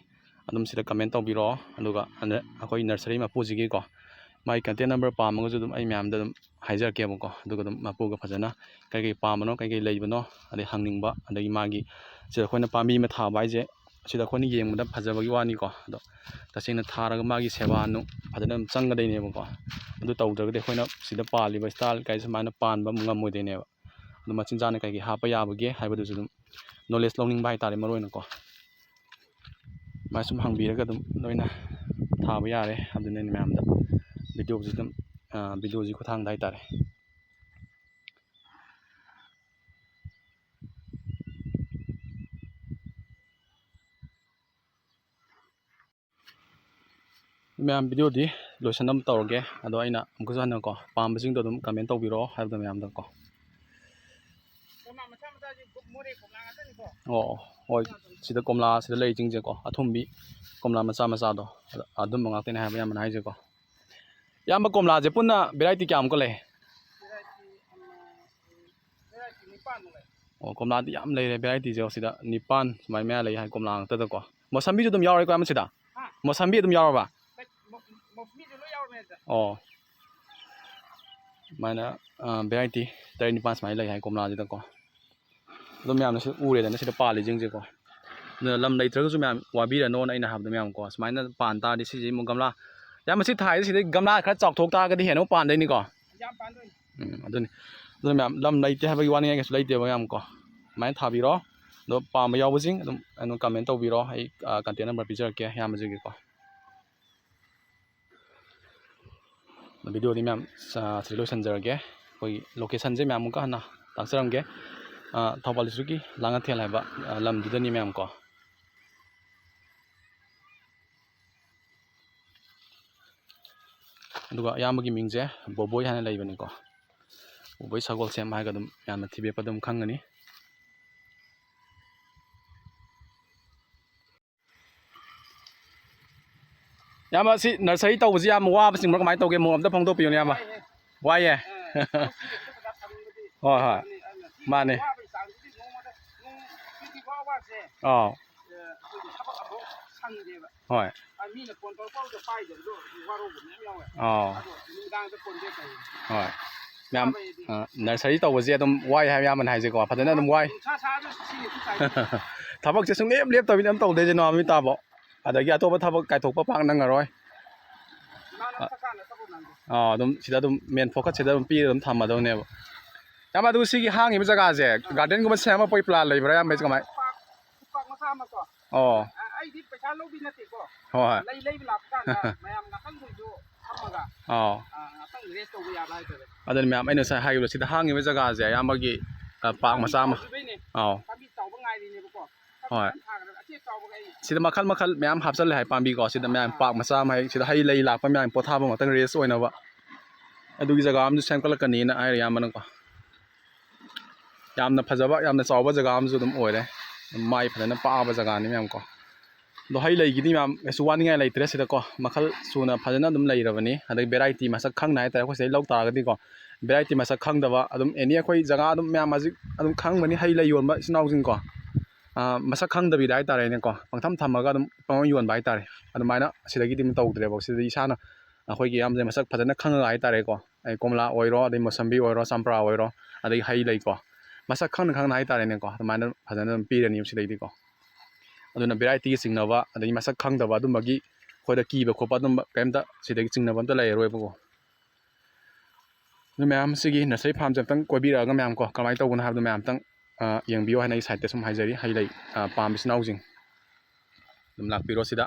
ꯑꯗꯨꯝ ꯁꯤꯗ ꯀꯃꯦꯟ ꯇꯧꯕꯤꯔꯛꯑꯣ꯫ ꯑꯗꯨꯒ ꯑꯩꯈꯣꯏ ꯅꯔꯁꯔꯤ ꯃꯄꯨꯁꯤꯒꯤꯀꯣ, ꯃꯥꯒꯤ ꯀꯟꯇꯦꯛ ꯅꯝꯕꯔ ꯄꯥꯝꯃꯒꯁꯨ ꯑꯗꯨꯝ ꯑꯩ ꯃꯌꯥꯝꯗ ꯑꯗꯨꯝ ꯍꯥꯏꯖꯔꯛꯀꯦꯕꯀꯣ꯫ ꯑꯗꯨꯒ ꯑꯗꯨꯝ ꯃꯄꯨꯒ ꯐꯖꯅ ꯀꯩ ꯀꯩ ꯄꯥꯝꯕꯅꯣ, ꯀꯩ ꯀꯩ ꯂꯩꯕꯅꯣ, ꯑꯗꯩ ꯍꯪꯅꯤꯡꯕ, ꯑꯗꯒꯤ ꯃꯥꯒꯤ ꯁꯤꯗ ꯑꯩꯈꯣꯏꯅ ꯄꯥꯝꯕꯤ ꯑꯃ ꯊꯥꯕ ꯍꯥꯏꯁꯦ ꯁꯤꯗ ꯑꯩꯈꯣꯏꯅ ꯌꯦꯡꯕꯗ ꯐꯖꯕꯒꯤ ꯋꯥꯅꯤꯀꯣ꯫ ꯑꯗꯣ ꯇꯁꯦꯡꯅ ꯊꯥꯔꯒ ꯃꯥꯒꯤ ꯁꯦꯕꯥ ꯅꯨꯡ ꯐꯖꯅ ꯑꯗꯨꯝ ꯆꯪꯒꯗꯣꯏꯅꯦꯕꯀꯣ꯫ ꯑꯗꯨ ꯇꯧꯗ꯭ꯔꯒꯗꯤ ꯑꯩꯈꯣꯏꯅ ꯁꯤꯗ ꯄꯥꯜꯂꯤꯕ ꯁ꯭ꯇꯥꯏꯜ ꯀꯥꯏꯁꯦ ꯁꯨꯃꯥꯏꯅ ꯄꯥꯟꯕ ꯑꯃꯨꯛ ꯉꯝꯃꯣꯏꯗꯣꯏꯅꯦꯕ꯫ ꯑꯗꯨ ꯃꯆꯤꯟꯖꯥꯛꯅ ꯀꯩꯀꯩ ꯍꯥꯞꯄ ꯌꯥꯕꯒꯦ ꯍꯥꯏꯕꯗꯨꯁꯨ ꯑꯗꯨꯝ ꯅꯣꯂꯦꯖ ꯂꯧꯅꯤꯡꯕ ꯍꯥꯏꯇꯥꯔꯦ, ꯃꯔꯨ ꯑꯣꯏꯅꯀꯣ꯫ ꯁꯨꯃꯥꯏꯅ ꯁꯨꯝ ꯍꯪꯕꯤꯔꯒ ꯑꯗꯨꯝ ꯂꯣꯏꯅ ꯊꯥꯕ ꯌꯥꯔꯦ꯫ ꯑꯗꯨꯅ ꯑꯩꯅ ꯃꯌꯥꯝꯗ ꯚꯤꯗꯤꯑꯣꯁꯤ ꯑꯗꯨꯝ, ꯑ, ꯚꯤꯗꯤꯑꯣꯁꯤ ꯈꯨꯠꯊꯥꯡꯗ ꯍꯥꯏꯇꯥꯔꯦ꯫ ꯃꯌꯥꯝ, ꯚꯤꯗꯤꯑꯣꯗꯤ ꯂꯣꯏꯁꯟꯅꯕ ꯇꯧꯔꯒꯦ꯫ ꯑꯗꯣ ꯑꯩꯅ ꯑꯃꯨꯛꯀꯁꯨ ꯍꯟꯅꯀꯣ, ꯄꯥꯝꯕꯁꯤꯡꯗꯣ ꯑꯗꯨꯝ ꯀꯃꯦꯟ ꯇꯧꯕꯤꯔꯛꯑꯣ ꯍꯥꯏꯕꯗꯣ ꯃꯌꯥꯝꯗꯀꯣ꯫ ꯀꯣꯝꯂꯥ ꯃꯆꯥ ꯃꯆꯥꯁꯤ ꯃꯣꯔꯦ ꯀꯣꯝꯂꯥ ꯉꯥꯛꯇꯅꯤꯀꯣ꯫ ꯑꯣ, ꯍꯣꯏ꯫ ꯁꯤꯗ ꯀꯣꯝꯂꯥ ꯁꯤꯗ ꯂꯩꯔꯤꯁꯤꯡꯁꯦꯀꯣ, ꯑꯊꯨꯝꯕꯤ ꯀꯣꯝꯂꯥ ꯃꯆꯥ ꯃꯆꯥꯗꯣ, ꯑꯗꯨꯝꯕ ꯉꯥꯛꯇꯅꯦ ꯍꯥꯏꯕ ꯏꯌꯥꯝꯕꯅ ꯍꯥꯏꯁꯦꯀꯣ꯫ ꯏꯌꯥꯝꯕ, ꯀꯣꯝꯂꯥꯁꯦ ꯄꯨꯟꯅ ꯚꯦꯔꯥꯏꯇꯤ ꯀꯌꯥꯃꯨꯛꯀ ꯂꯩ? ꯚꯦꯔꯥꯏꯇꯤ, ꯎꯝ, ꯚꯦꯔꯥꯏꯇꯤ ꯅꯤꯄꯥꯟꯃꯨꯛ ꯂꯩ꯫ ꯑꯣ, ꯀꯣꯝꯂꯥꯗꯤ ꯌꯥꯝ ꯂꯩꯔꯦ, ꯚꯦꯔꯥꯏꯇꯤꯁꯦ ꯁꯤꯗ ꯅꯤꯄꯥꯟ ꯁꯨꯃꯥꯏꯅ ꯃꯌꯥ ꯂꯩ ꯍꯥꯏ, ꯀꯣꯝꯂꯥ ꯉꯥꯛꯇꯗꯀꯣ꯫ ꯃꯣꯁꯝꯕꯤꯁꯨ ꯑꯗꯨꯝ ꯌꯥꯎꯔꯦꯀꯣ ꯏꯌꯥꯝꯕ ꯁꯤꯗ? ꯍꯥ? ꯃꯣꯁꯝꯕꯤ ꯑꯗꯨꯝ ꯌꯥꯎꯔꯕ? ꯃꯣ-, ꯃꯣꯁꯝꯕꯤꯁꯨ ꯂꯣꯏ ꯌꯥꯎꯔꯕꯅꯦ ꯁꯤꯗ꯫ ꯑꯣ꯫ ꯁꯨꯃꯥꯏꯅ, ꯑ, ꯚꯦꯔꯥꯏꯇꯤ ꯇꯔꯦꯠ ꯅꯤꯄꯥꯟ ꯁꯨꯃꯥꯏꯅ ꯂꯩ ꯍꯥꯏ ꯀꯣꯝꯂꯥꯁꯤꯗꯀꯣ꯫ ꯑꯗꯨꯝ ꯃꯌꯥꯝꯅꯁꯨ ꯎꯔꯦꯗꯅ ꯁꯤꯗ ꯄꯥꯜꯂꯤꯁꯤꯡꯁꯦꯀꯣ꯫ ꯑꯗꯨꯅ ꯂꯝ ꯂꯩꯇ꯭ꯔꯒꯁꯨ ꯃꯌꯥꯝ ꯋꯥꯕꯤꯔꯅꯣꯅ ꯑꯩꯅ ꯍꯥꯏꯕꯗꯣ ꯃꯌꯥꯝꯀꯣ꯫ ꯁꯨꯃꯥꯏꯅ ꯄꯥꯟ ꯇꯥꯔꯗꯤ ꯁꯤꯁꯦ ꯑꯃꯨꯛ ꯒꯝꯂꯥ, ꯌꯥꯝ ꯃꯁꯤ ꯊꯥꯏꯁꯦ ꯁꯤꯗꯩ ꯒꯝꯂꯥ ꯈꯔ ꯆꯥꯎꯊꯣꯛ ꯇꯥꯔꯒꯗꯤ ꯍꯦꯟꯅ ꯑꯃꯨꯛ ꯄꯥꯟꯗꯣꯏꯅꯤꯀꯣ꯫ ꯌꯥꯝ ꯄꯥꯟꯗꯣꯏꯅꯤ꯫ ꯎꯝ, ꯑꯗꯨꯅꯤ꯫ ꯑꯗꯨꯅ ꯃꯌꯥꯝ ꯂꯝ ꯂꯩꯇꯦ ꯍꯥꯏꯕꯒꯤ ꯋꯥꯅꯤꯡꯉꯥꯏ ꯀꯩꯁꯨ ꯂꯩꯇꯦꯕ ꯃꯌꯥꯝꯀꯣ꯫ ꯑꯗꯨꯃꯥꯏꯅ ꯊꯥꯕꯤꯔꯣ꯫ ꯑꯗꯣ ꯄꯥꯝꯕ ꯌꯥꯎꯕꯁꯤꯡ ꯑꯗꯨꯝ ꯑꯩꯉꯣꯟꯗ ꯀꯃꯦꯟ ꯇꯧꯕꯤꯔꯣ꯫ ꯑꯩ, ꯑ, ꯀꯟꯇꯦꯛ ꯅꯝꯕꯔ ꯄꯤꯖꯔꯛꯀꯦ ꯏꯌꯥꯝꯕꯁꯤꯡꯒꯤꯀꯣ꯫ ꯚꯤꯗꯤꯑꯣꯗꯤ ꯃꯌꯥꯝ, ꯑ, ꯁꯤꯗ ꯂꯣꯏꯁꯤꯟꯖꯔꯒꯦ꯫ ꯑꯩꯈꯣꯏꯒꯤ ꯂꯣꯀꯦꯁꯟꯁꯦ ꯃꯌꯥꯝ ꯑꯃꯨꯛꯀ ꯍꯟꯅ ꯇꯥꯛꯆꯔꯝꯒꯦ꯫ ꯑ, ꯊꯧꯕꯥꯜ ꯗꯤꯁꯇ꯭ꯔꯤꯛꯀꯤ ꯂꯥꯡꯉꯊꯦꯜ ꯍꯥꯏꯕ, ꯑ, ꯂꯝꯗꯨꯗꯅꯤ ꯃꯌꯥꯝꯀꯣ꯫ ꯑꯗꯨꯒ ꯑꯌꯥꯝꯕꯒꯤ ꯃꯤꯡꯁꯦ ꯕꯣꯕꯣꯏ ꯍꯥꯏꯅ ꯂꯩꯕꯅꯤꯀꯣ꯫ ꯕꯣꯕꯣꯏ ꯁꯒꯣꯜꯁꯦꯝ ꯍꯥꯏꯔꯒ ꯑꯗꯨꯝ ꯌꯥꯝꯅ ꯊꯤꯕꯤꯔꯛꯄ ꯑꯗꯨꯝ ꯈꯪꯒꯅꯤ꯫ ꯏꯌꯥꯝꯕ, ꯁꯤ ꯅꯔꯁꯔꯤ ꯇꯧꯕꯁꯤ ꯌꯥꯝ ꯋꯥꯕ ꯆꯤꯡꯕ꯭ꯔꯥ, ꯀꯃꯥꯏꯅ ꯇꯧꯒꯦ? ꯃꯣꯠ ꯑꯝꯇ ꯐꯣꯡꯗꯣꯛꯄꯤꯌꯨꯅꯦ, ꯏꯌꯥꯝꯕ꯫ ꯋꯥꯏꯍꯦ? ꯍꯣꯏ, ꯍꯣꯏ꯫ ꯃꯥꯅꯦ꯫ ꯑꯥꯎ꯫ ꯍꯣꯏ꯫ ꯑꯥꯎ꯫ ꯍꯣꯏ꯫ ꯃꯌꯥꯝ, ꯑ, ꯅꯔꯁꯔꯤ ꯇꯧꯕꯁꯦ ꯑꯗꯨꯝ ꯋꯥꯏ ꯍꯥꯏꯕ ꯏꯌꯥꯝꯕꯅ ꯍꯥꯏꯁꯦꯀꯣ, ꯐꯖꯅ ꯑꯗꯨꯝ ꯋꯥꯏ꯫ ꯊꯕꯛꯁꯦ ꯁꯨꯡꯂꯦꯞ ꯂꯦꯞꯇꯕꯤꯗ ꯑꯗꯨꯝ ꯇꯧꯗꯣꯏꯁꯦ ꯅꯣꯡꯉꯥꯟꯕ ꯅꯨꯃꯤꯠ ꯇꯥꯕꯣ꯫ ꯑꯗꯒꯤ ꯑꯇꯣꯞꯄ ꯊꯕꯛ ꯀꯥꯏꯊꯣꯛꯄ ꯄꯥꯛ ꯅꯪꯉꯔꯣꯏ꯫ ꯑꯥ, ꯑꯗꯨꯝ ꯁꯤꯗ ꯑꯗꯨꯝ ꯃꯦꯟ ꯐꯣꯀꯁꯁꯤꯗ ꯑꯗꯨꯝ ꯄꯤꯔꯒ ꯑꯗꯨꯝ ꯊꯝꯃꯗꯧꯅꯦꯕ꯫ ꯏꯌꯥꯝꯕ, ꯑꯗꯨ ꯁꯤꯒꯤ ꯍꯥꯡꯉꯤꯕ ꯖꯒꯥꯁꯦ ꯒꯥꯔꯗꯦꯟꯒꯨꯝꯕ ꯁꯦꯝꯃꯛꯄꯒꯤ ꯄ꯭ꯂꯥꯟ ꯂꯩꯕ꯭ꯔꯥ, ꯏꯌꯥꯝꯕ? ꯀꯃꯥꯏ? ꯄꯥꯛ, ꯄꯥꯛ ꯃꯆꯥ ꯑꯃ ꯀꯣ꯫ ꯑꯣ꯫ ꯑ, ꯑꯩꯗꯤ ꯄꯩꯁꯥ ꯂꯧꯕꯤ ꯅꯠꯇꯦꯀꯣ꯫ ꯍꯣꯏ, ꯍꯣꯏ꯫ ꯂꯩ ꯂꯩꯕ ꯂꯥꯛꯄ ꯀꯥꯟꯗ ꯃꯌꯥꯝ ꯉꯥꯛꯇꯪꯗꯁꯨ ꯐꯝꯃꯒ, ꯑꯥꯎ꯫ ꯑ, ꯉꯥꯛꯇꯪ ꯔꯦꯁ ꯇꯧꯕ ꯌꯥꯕ ꯍꯥꯏꯇꯥꯔꯦ꯫ ꯑꯗꯨꯅ ꯃꯌꯥꯝ ꯑꯩꯅ ꯉꯁꯥꯏ ꯍꯥꯏꯈꯤꯕꯗꯣ, ꯁꯤꯗ ꯍꯥꯡꯉꯤꯕ ꯖꯒꯥꯁꯦ ꯑꯌꯥꯝꯕꯒꯤ, ꯑ, ꯄꯥꯛ ꯄꯥꯝꯕꯤ ꯃꯆꯥ ꯑꯃ꯫ ꯆꯥꯎꯗ꯭ꯔꯤꯕꯩꯅꯦ꯫ ꯑꯥꯎ꯫ ꯄꯥꯝꯕꯤ ꯆꯥꯎꯕ ꯉꯥꯏꯔꯤꯅꯦꯕꯀꯣ꯫ ꯍꯣꯏ꯫ ꯐꯖꯅ ꯊꯥꯒꯗꯕ꯫ ꯑꯇꯦꯛ ꯆꯥꯎꯕꯒ ꯑꯩ ꯁꯤꯗ ꯃꯈꯜ ꯃꯈꯜ ꯃꯌꯥꯝ ꯍꯥꯞꯆꯜꯂꯦ ꯍꯥꯏ ꯄꯥꯝꯕꯤꯀꯣ꯫ ꯁꯤꯗ ꯃꯌꯥꯝ ꯄꯥꯛ ꯃꯆꯥ ꯑꯃ ꯍꯥꯏ, ꯁꯤꯗ ꯍꯩ ꯂꯩ ꯂꯥꯛꯄ ꯃꯌꯥꯝ ꯄꯣꯊꯥꯕ ꯉꯥꯛꯇꯪ rest ꯑꯣꯏꯅꯕ ꯑꯗꯨꯒꯤ ꯖꯒꯥ ꯑꯃꯁꯨ ꯁꯦꯝꯒꯠꯂꯛꯀꯅꯤꯅ ꯍꯥꯏꯔꯤ ꯏꯌꯥꯝꯕꯅꯀꯣ꯫ ꯌꯥꯝꯅ ꯐꯖꯕ, ꯌꯥꯝꯅ ꯆꯥꯎꯕ ꯖꯒꯥ ꯑꯃꯁꯨ ꯑꯗꯨꯝ ꯑꯣꯏꯔꯦ꯫ ꯃꯥꯏ ꯐꯖꯅ ꯄꯥꯛꯑꯕ ꯖꯒꯥꯅꯤ ꯃꯌꯥꯝ ꯀꯣ꯫ ꯑꯗꯣ ꯍꯩ ꯂꯩꯒꯤꯗꯤ ꯃꯌꯥꯝ ꯀꯩꯁꯨ ꯋꯥꯅꯤꯡꯉꯥꯏ ꯂꯩꯇ꯭ꯔꯦ ꯁꯤꯗꯀꯣ꯫ ꯃꯈꯜ ꯁꯨꯅ ꯐꯖꯅ ꯑꯗꯨꯝ ꯂꯩꯔꯕꯅꯤ꯫ ꯑꯗꯩ variety ꯃꯁꯛ ꯈꯪꯅ ꯍꯥꯏꯇꯥꯔꯦ, ꯑꯩꯈꯣꯏ ꯁꯤꯗꯩ ꯂꯧ ꯇꯥꯔꯒꯗꯤꯀꯣ, variety ꯃꯁꯛ ꯈꯪꯗꯕ ꯑꯗꯨꯝ any ꯑꯩꯈꯣꯏ ꯖꯒꯥ ꯑꯗꯨꯝ ꯃꯌꯥꯝ ꯍꯧꯖꯤꯛ ꯑꯗꯨꯝ ꯈꯪꯕꯅꯤ ꯍꯩ ꯂꯩ ꯌꯣꯟꯕ ꯏꯆꯤꯟ ꯏꯅꯥꯎꯁꯤꯡꯀꯣ꯫ ꯑꯥ, ꯃꯁꯛ ꯈꯪꯗꯕꯤꯗ ꯍꯥꯏꯇꯥꯔꯦꯅꯦꯀꯣ, ꯄꯪꯊꯝ ꯊꯝꯃꯒ ꯑꯗꯨꯝ ꯄꯪꯌꯣꯟ ꯌꯣꯟꯕ ꯍꯥꯏꯇꯥꯔꯦ꯫ ꯑꯗꯨꯃꯥꯏꯅ ꯁꯤꯗꯒꯤꯗꯤ ꯑꯗꯨꯝ ꯇꯧꯗ꯭ꯔꯦꯕ꯫ ꯁꯤꯗꯗꯤ ꯏꯁꯥꯅ ꯑꯩꯈꯣꯏꯒꯤ ꯌꯥꯝꯁꯦ ꯃꯁꯛ ꯐꯖꯅ ꯈꯪꯉꯒ ꯍꯥꯏꯇꯥꯔꯦꯀꯣ, ꯑꯩ ꯀꯣꯝꯂꯥ ꯑꯣꯏꯔꯣ, ꯑꯗꯩ ꯃꯣꯁꯝꯕꯤ ꯑꯣꯏꯔꯣ, ꯆꯝꯄ꯭ꯔꯥ ꯑꯣꯏꯔꯣ, ꯑꯗꯩ ꯍꯩ ꯂꯩꯀꯣ, ꯃꯁꯛ ꯈꯪꯅ ꯈꯪꯅ ꯍꯥꯏꯇꯥꯔꯦꯅꯦꯀꯣ, ꯑꯗꯨꯃꯥꯏꯅ ꯐꯖꯅ ꯑꯗꯨꯝ ꯄꯤꯔꯅꯤ ꯁꯤꯗꯩꯗꯤꯀꯣ꯫ ꯑꯗꯨꯅ varietyꯒꯤ ꯆꯤꯡꯅꯕ, ꯑꯗꯩ ꯃꯁꯛ ꯈꯪꯗꯕ ꯑꯗꯨꯝꯕꯒꯤ ꯑꯩꯈꯣꯏꯗ ꯀꯤꯕ ꯈꯣꯠꯄ ꯑꯗꯨꯝꯕ ꯀꯩꯝꯇ ꯁꯤꯗꯒꯤ ꯆꯤꯡꯅꯕ ꯑꯝꯇ ꯂꯩꯔꯔꯣꯏꯕꯀꯣ꯫ ꯑꯗꯨ ꯃꯌꯥꯝ ꯁꯤꯒꯤ nursery farmꯁꯦ ꯑꯝꯇꯪ ꯀꯣꯏꯕꯤꯔꯛꯑꯒ ꯃꯌꯥꯝ ꯀꯣ, ꯀꯃꯥꯏꯅ ꯇꯧꯕꯅꯣ ꯍꯥꯏꯕꯗꯣ ꯃꯌꯥꯝ ꯑꯝꯇꯪ, ꯑ, ꯌꯦꯡꯕꯤꯌꯨ ꯍꯥꯏꯅ ꯑꯩ sideꯇ ꯁꯨꯝ ꯍꯥꯏꯖꯔꯤ꯫ ꯍꯩ ꯂꯩ, ꯑ, ꯄꯥꯝꯕ ꯏꯆꯤꯟ ꯏꯅꯥꯎꯁꯤꯡ ꯑꯗꯨꯝ ꯂꯥꯛꯄꯤꯔꯣ ꯁꯤꯗ꯫